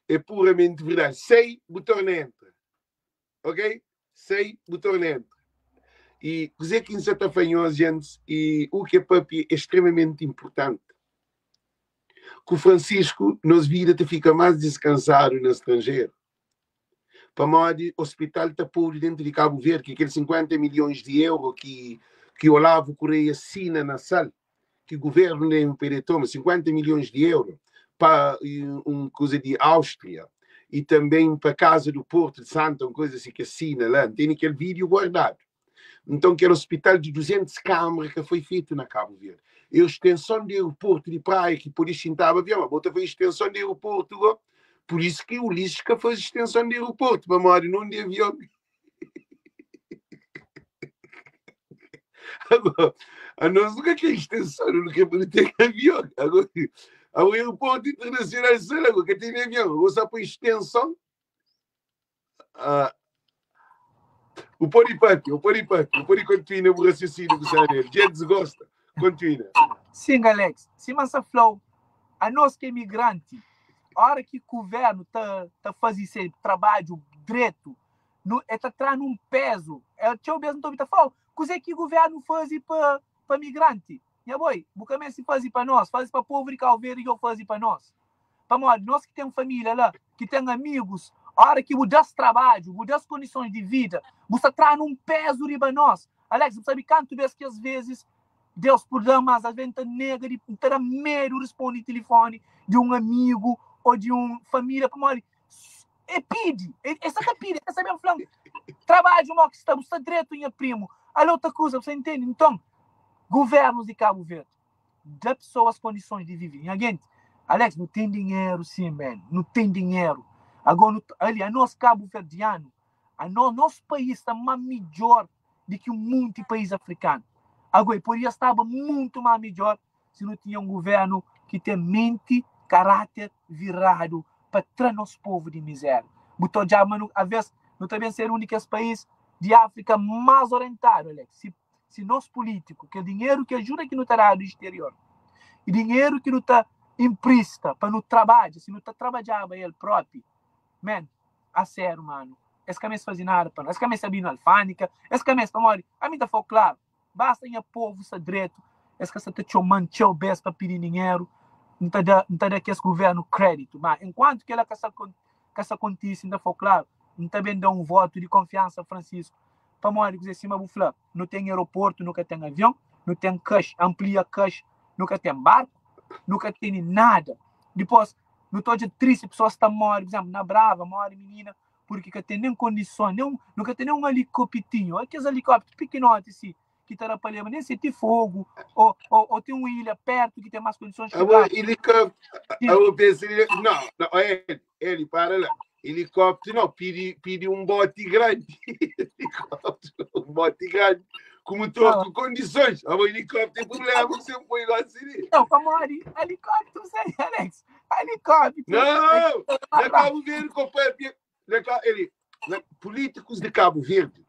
é puramenti verdadi. Sai bu tormenta. Ok? Sai bu tormenta. I kuzê ki N sa ta fla nhos, gentis, i u ki é papia é stremamenti inpurtanti. Ku Francisco, nos vida ta fika más diskansadu na stranjeru. Pamodi hospital ta podu dentu di Kabu Verdi, ki kel 50 milhons di euro ki ki Olavo Correia sina na Sal, ki governu da MPD toma 50 milhons di euro pa un kuza di Áustria e também pa Casa do Porto de Santa, un coisa assim que sina lá, tem aquele vídeo guardado. Então kel hospital di 200 câmara ka foi feito na Cabo Verde. E extensão di aeroporto di Praia ki pode xintaba avião, mas bota foi extensão di aeroporto go. Por isso que Ulisses ka faz extensão di aeroporto, pamodi não de avião. Agora, a nós nunca quer extensão, não quer poder ter avião. Agora, o aeroporto internacional, sei lá, que tem avião, agora só põe extensão. Ah, o pode papi, o pode papi, o pode continua o raciocínio que sabe. Gente gosta, continua. Sim, Alex. Sima sa flau. Anos ki é migranti, óra ki guvérnu ta ta faze se trabadju dretu, nu el ta tra-nu un pézu. Txeu bês nu ta obi ta fla, Kuzê ki guvérnu faze pa pa migranti? Nha boi, bu ka meste faze pa nos, faze pa povu di Kau Verdi dja faze pa nos. Pamodi nos ki ten família la, ki ten amigus, óra ki bu da-s trabadju, bu da-s kondisons di vida, bu sta tra-nu un pézu riba nos. Alex, bu sabe kantu bês ki asvezis Deus purda-m, mas asves N ta nega di, N ta da medu risponde tilifoni di un amigu ô di un família pamodi e pidi, e sta ta pidi, e ka sa ben fla-m trabadju mo ki sta, bu sta dretu nha primu, ala otu kuza, bu sta intende? Nton, guvernus di Kabu Verdi da pesoas kondisons di vive. Nha genti, Alex, nu ten dinheru sin, man, nu ten dinheru. Ago nu, ali, anos kabuverdianu, anos, nos país sta ma midjor di ki un munti país afrikanu. Ago, e podia staba muntu ma midjor si nu tinha un guvernu ki ten menti, karáter viradu pa tra nos povu di mizéria. Bu ta odjaba ma nu, avês, nu ta ben ser un di kes país di Áfrika más orientadu, Alex, si, si nos pulítiku, kel dinheru ki ajuda ki nu ta dadu di exterior, i dinheru ki nu ta inprista pa nu trabadja, si nu ta trabadjaba el própi, man, a séru, manu, es ka meste faze nada pa nos, es ka meste abri-nu alfândika, es ka meste, pamodi, ami ta fla-u klaru, Basta nha povu sta dretu, es ka sta ta txoma-m txeu bês pa pidi dinheru, N ta da, N ta da kes govérnu kréditu. Má, enkuantu kel-la ka sta, ka sta kontise, N ta fla-u klaru, N ta ben da un votu di konfiansa Francisco. Pamodi kuzê? Sima bu fla, nu ten aeroportu, nu ka ten avion, nu ten kax, anplia kax, nu ka ten barku, nu ka tene nada. Dipôs, nu ta odja tristi, pesoas ta móre, pur izénplu, na Brava, móre minina purki ka ten nen kondison, nen un, nu ka ten nen un alikopitinhu, o kes alikópteru pikinoti si, ki ta da pa leba nen si é ti fogu, o, o, o ten un ilha pertu ki ten más kondisons ki Abo la. helicóptero, Sim. abo pensa li, não, não, ele, ele para lá. Helicóptero não, pedi, pedi um bote grande. Helicóptero, um bote grande, com motor Não, com condições. Abo helicóptero é problema, você põe igual assim. não, pamodi alikópteru, sai, Alex, alikópteru é Não, más na rápidu. Cabo Verde, com na, ele, na, políticos de Cabo Verde,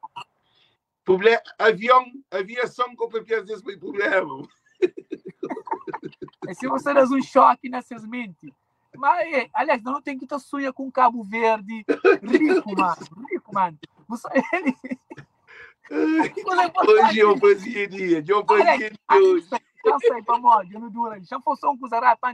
problema, avião, aviação com papéis desse foi problema. E se você dá um choque nessas mentes. Mas, é, aliás, não tem que estar sonha com Cabo Verde rico, mano. Rico, mano. Você, ele, Hoje eu fazia dia, eu fazia Alex, dia hoje. Já sei, pamodi, eu não dura. Já fosse um coisa rápida,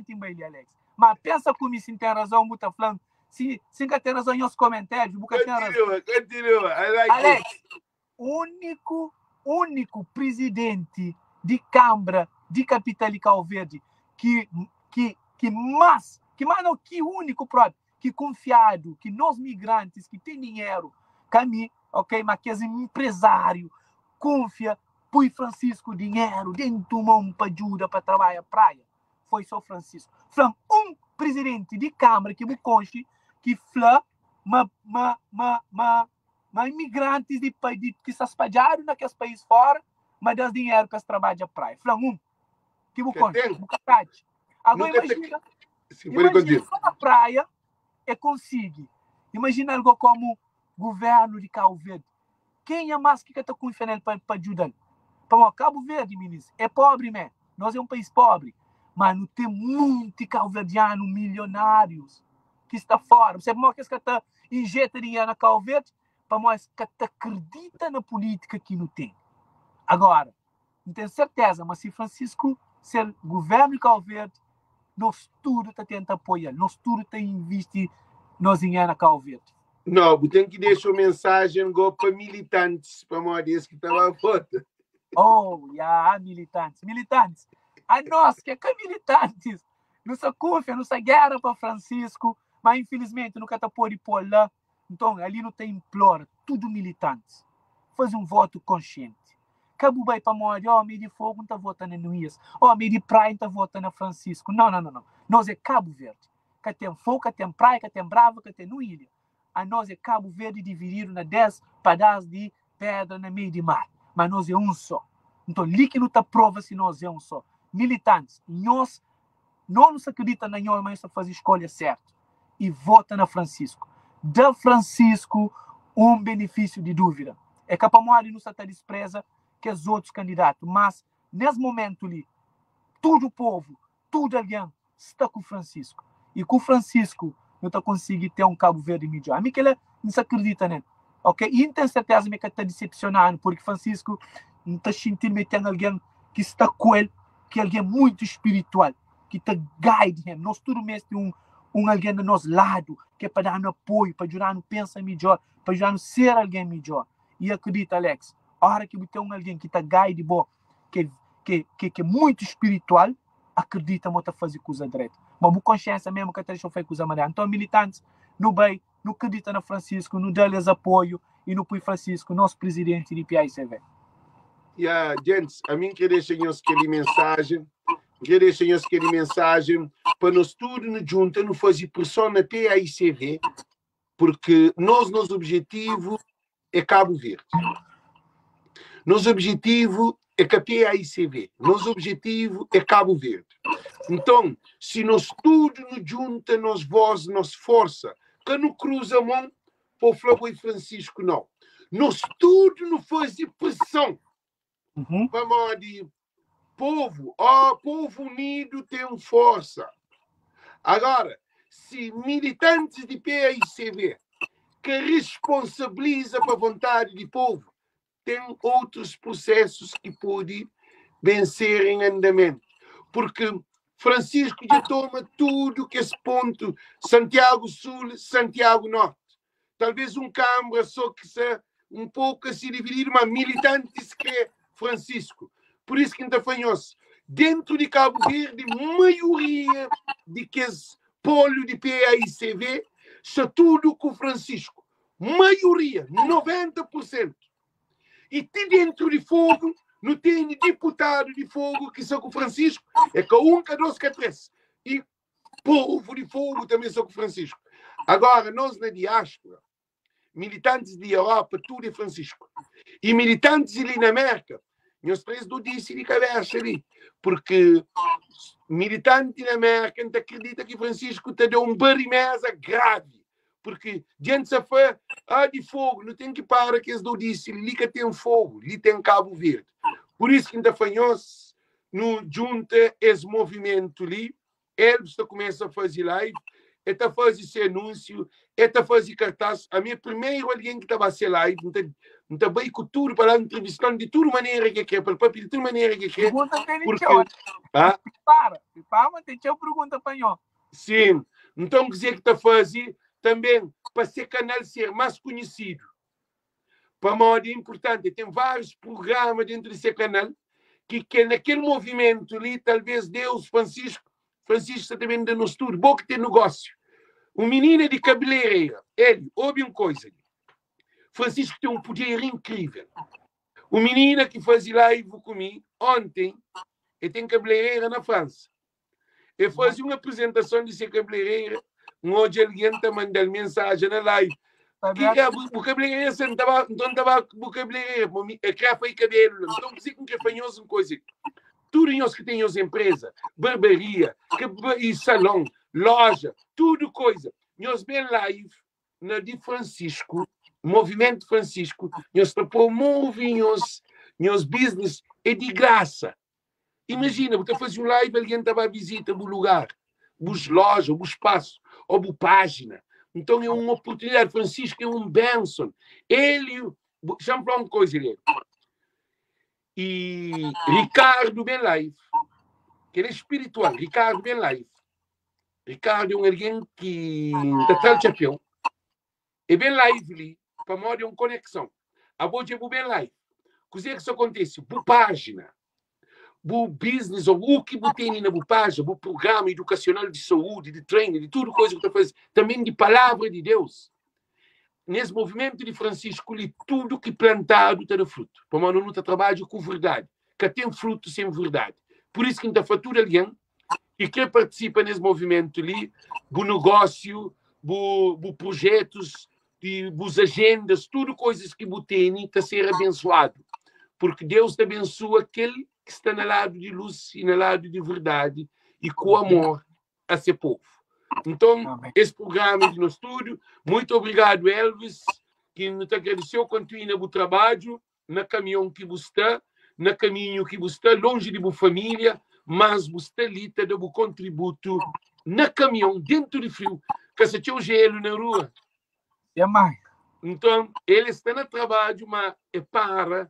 Alex. Mas pensa comigo se tem razão, muito falando. Se, se nunca tem razão nos comentários, nunca tem razão. Continua, continua. I like Alex, it. único, único presidente de Câmara de Capital de Cabo Verde que, que, que mais, que mais não, que único próprio, que confiado, que nós migrantes que tem dinheiro, cami, ok, mas que é empresário, confia, põe Francisco dinheiro dentro mão para ajuda para trabalhar praia. Foi só Francisco. Flam, um presidente de Câmara que conche, que fla, ma, ma, ma, ma, ma imigrantes de, de, que se espalharam naqueles países fora, mas dá dinheiro para trabalhar praia. Flam, um, que bu Que conche, tem? bu capaz. Agora Nunca te- imagina, Sim, pode imagina continuar. só na praia é consigo. Imagina algo como governo de Cabo Verde. Quem é mais que está confiando para ajudar? Para Cabo Verde, ministro, é pobre, man. Nós é um país pobre. Mas não tem muito cabo-verdiano milionários que está fora. Você é que está injeta dinheiro na Cabo Verde, para nós que acredita na política que não tem. Agora, não tenho certeza, mas se Francisco ser governo de Cabo Verde, nós tudo está tentando apoiar, nós tudo está investir nós dinheiro na Cabo Verde. Não, tem que deixar uma mensagem go para militantes, para modo esse que estava a foto. Oh, yeah, militantes, militantes. A nós que é que militantes, nossa confia, nossa guerra para Francisco, mas infelizmente nunca está pôr pôr lá. Então, ali não tem implora, tudo militantes. Faz um voto consciente. Cabo bem para morrer, oh, meio de fogo não está votando no Nuías, oh, meio de praia não está votando na Francisco. Não, não, não, não. Nós é Cabo Verde. Que tem fogo, que tem praia, que tem Brava, que tem no ilha. A nós é Cabo Verde dividido na 10 pedaços de pedra na meio de mar. Mas nós é um só. Então, ali que não está prova se nós é um só. Militantes, nós não nos acredita na nós, mas nós faz a escolha certa. E vota na Francisco. Dá Francisco um benefício de dúvida. É capaz de não está despreza que os outros candidatos, mas nesse momento ali, todo o povo, todo alguém sta ku Francisco. I ku Francisco nu ta konsigi ten un Kabu Verdi midjor. Ami kela N sa kridita nel. Ok? I N ten serteza ma el ka ta disepsiona-nu, purki Francisco N ta xinti-l ma el ten algen ki sta ku el, ki é algen muitu spiritual, ki ta guide him. Nos tudu meste un un algen na nos ladu ki é pa da-nu apoiu, pa djuda-nu pensa midjor, pa djuda-nu ser algen midjor. I akredita Alex, ora ki bu ten un algen ki ta guide bo, ki ki ki ki é muitu spiritual, akredita ma bu ta faze kuza dretu. Ma bu konsiensia mesmu ka ta dexa-u faze kuza mariadu. Nton militantis, nu bai, nu kridita na Francisco, nu da-l es apoiu i nu pui Francisco nos prizidenti di PICV. Ya, djentis, ami N kre dexa nhos kel-li mensajen, N kre dexa nhos kel-li mensajen pa nos tudu nu djunta, nu faze preson na PAICV, purki nos, nos objetivu é Kabu Verdi. Nos objetivu é ka PAICV, nos objetivu é Kabu Verdi. Nton, si nos tudu nu djunta nos vós, nos forsa, ka nu kruza mon pa o fla boi Francisco nau. Nos tudu nu faze preson pamodi povu, ó povu unidu ten forsa. Agora, si militantis di PAICV ka responsabiliza pa vontadi di povu, ten otus prosesus ki pode ben ser en andamentu. Purki Francisco dja toma tudu kes pontu, Santiago Sul, Santiago Norte. Talvez un kanbra so ki sta un poku asi divididu, ma militantis kre Francisco. Pur isu ki N ta fla nhos, dentu di Kabu Verdi, maioria di kes polu di PAICV sta tudu ku Francisco. Maioria, 90 pur sentu. I ti dentru di Fogu, nu tene diputadu di Fogu ki sta ku Francisco, é ka un, ka dos, ka tres. I povu di Fogu tanbe sta ku Francisco. Agora, nos na diáspora, militantis di Europa, tudu é Francisco. I militantis li na Merka, nhos tra es dodisi di kabesa li, purki militanti na Merka, N ta kridita ki Francisco ta da un barimeza gravi Porque diante sa fla, ah, di fogo, nu ten ki para kes dodisi li, li ka ten fogo, li ten Cabo Verde. Por isso ki N ta fla nhos, nu djunta es movimentu li, Elvis ta kumesa faze live, e ta faze se anúnsiu, e ta faze kartaz. Ami é primeru algen ki ta ba se live, N ta, N ta bai ku tudu pa la entrevista-l di tudu manera ki e kre, pa el papia di tudu manera ki e kre. Pergunta tene Porque, txeu. ah? Pripara, pripara, ma ten txeu pergunta pa nho. Sim, nton kuzê ki ta faze tanbê pa se kanal ser más konhisidu? Pamodi é inportanti, ten várius prugrama dentu di se kanal ki kel na kel movimentu li talvês Deus, Francisco, Francisco sta ta ben da nos tudu. Bo ki ten nogósiu, un minina di kabeleireira, Hélio, obi un koza li, Francisco ten un puder inkrível. Un minina ki faze live ku mi onten, el ten kabeleireira na Fransa. E faze un apresentason di se kabeleireira, N odja algen ta manda-l mensajen na live. Ki é bu kabeleireira? Se N ta ba, nton N ta ba bu kabeleireira, pa mi, e kre fai kabelu la. Nton, kuzê ki N kre fla nhos un koza ki, tudu nhos ki ten nhos enpreza, barbaria, i salon, loja, tudu koza, nhos ben live na di Francisco, Movimento Francisco, nhos ta promove nhos nhos business é di graça. Imagina, bu ta faze um live, alguém ta ba visita bu lugar, bus loja, bu espaço, ou bu página. Então é uma oportunidade. Francisco é um bênção. Ele, deixa-me falar uma coisa, ele. E Ricardo Ben Live, que ele é espiritual, Ricardo Ben Live. Ricardo é um alguém que ta tra o chapéu. É ben live li, pamodi é um conexão. Abo dja bu ben live. Kuzê ki sta kontise? Bu página, bu business ou u ki bu tene na bu página, bu programa edukasional di saúdi, di treinu, di tudu koisa ki bu ta faze, tanben di palavra di Deus. Nes movimentu di Francisco li, tudu ki plantadu ta da frutu. Pamodi nu ta trabadja ku verdadi. Ka ten frutu sen verdadi. Pur isu ki N ta fla tudu algen ki kre partisipa nes movimentu li, bu negósiu, bu, bu projetus, di bus agendas, tudu koisas ki bu tene ta ser abensuadu. Porque Deus ta abensua kel ki sta na ladu di lus i na ladu di verdadi i ku amor a se povu. Nton, es programa é di nos tudu. Muito obrigadu, Elvis, ki nu ta agradeseu. Kontinua na bu trabadju, na kamion ki bu sta. na kaminhu ki bu sta, lonji di bu família, mas bu sta li ta da bu kontributu na kamion, dentu di friu, ka sta txeu jelu na rua. Ya mai. Nton, el sta na trabadju, ma e para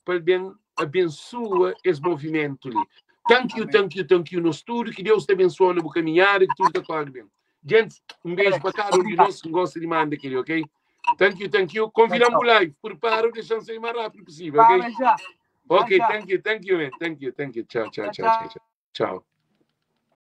pa el ben abensua es movimentu li. Thank you, thank you, thank you nos tudu. Ki Deus ta abensua na bu kaminhada, ki tudu ta kore ben. Gente, un beju pa kada un di nos. N gosta di manda kel-li, ok? Thank you, thank you. Konvida-m bu live. Prepara, dexa-m sai más rápidu posível, ok? Para já. Ok, já. thank you, thank you, man. Thank you, thank you. Tchau, tchau, tchau, tchau, tchau. Tchau.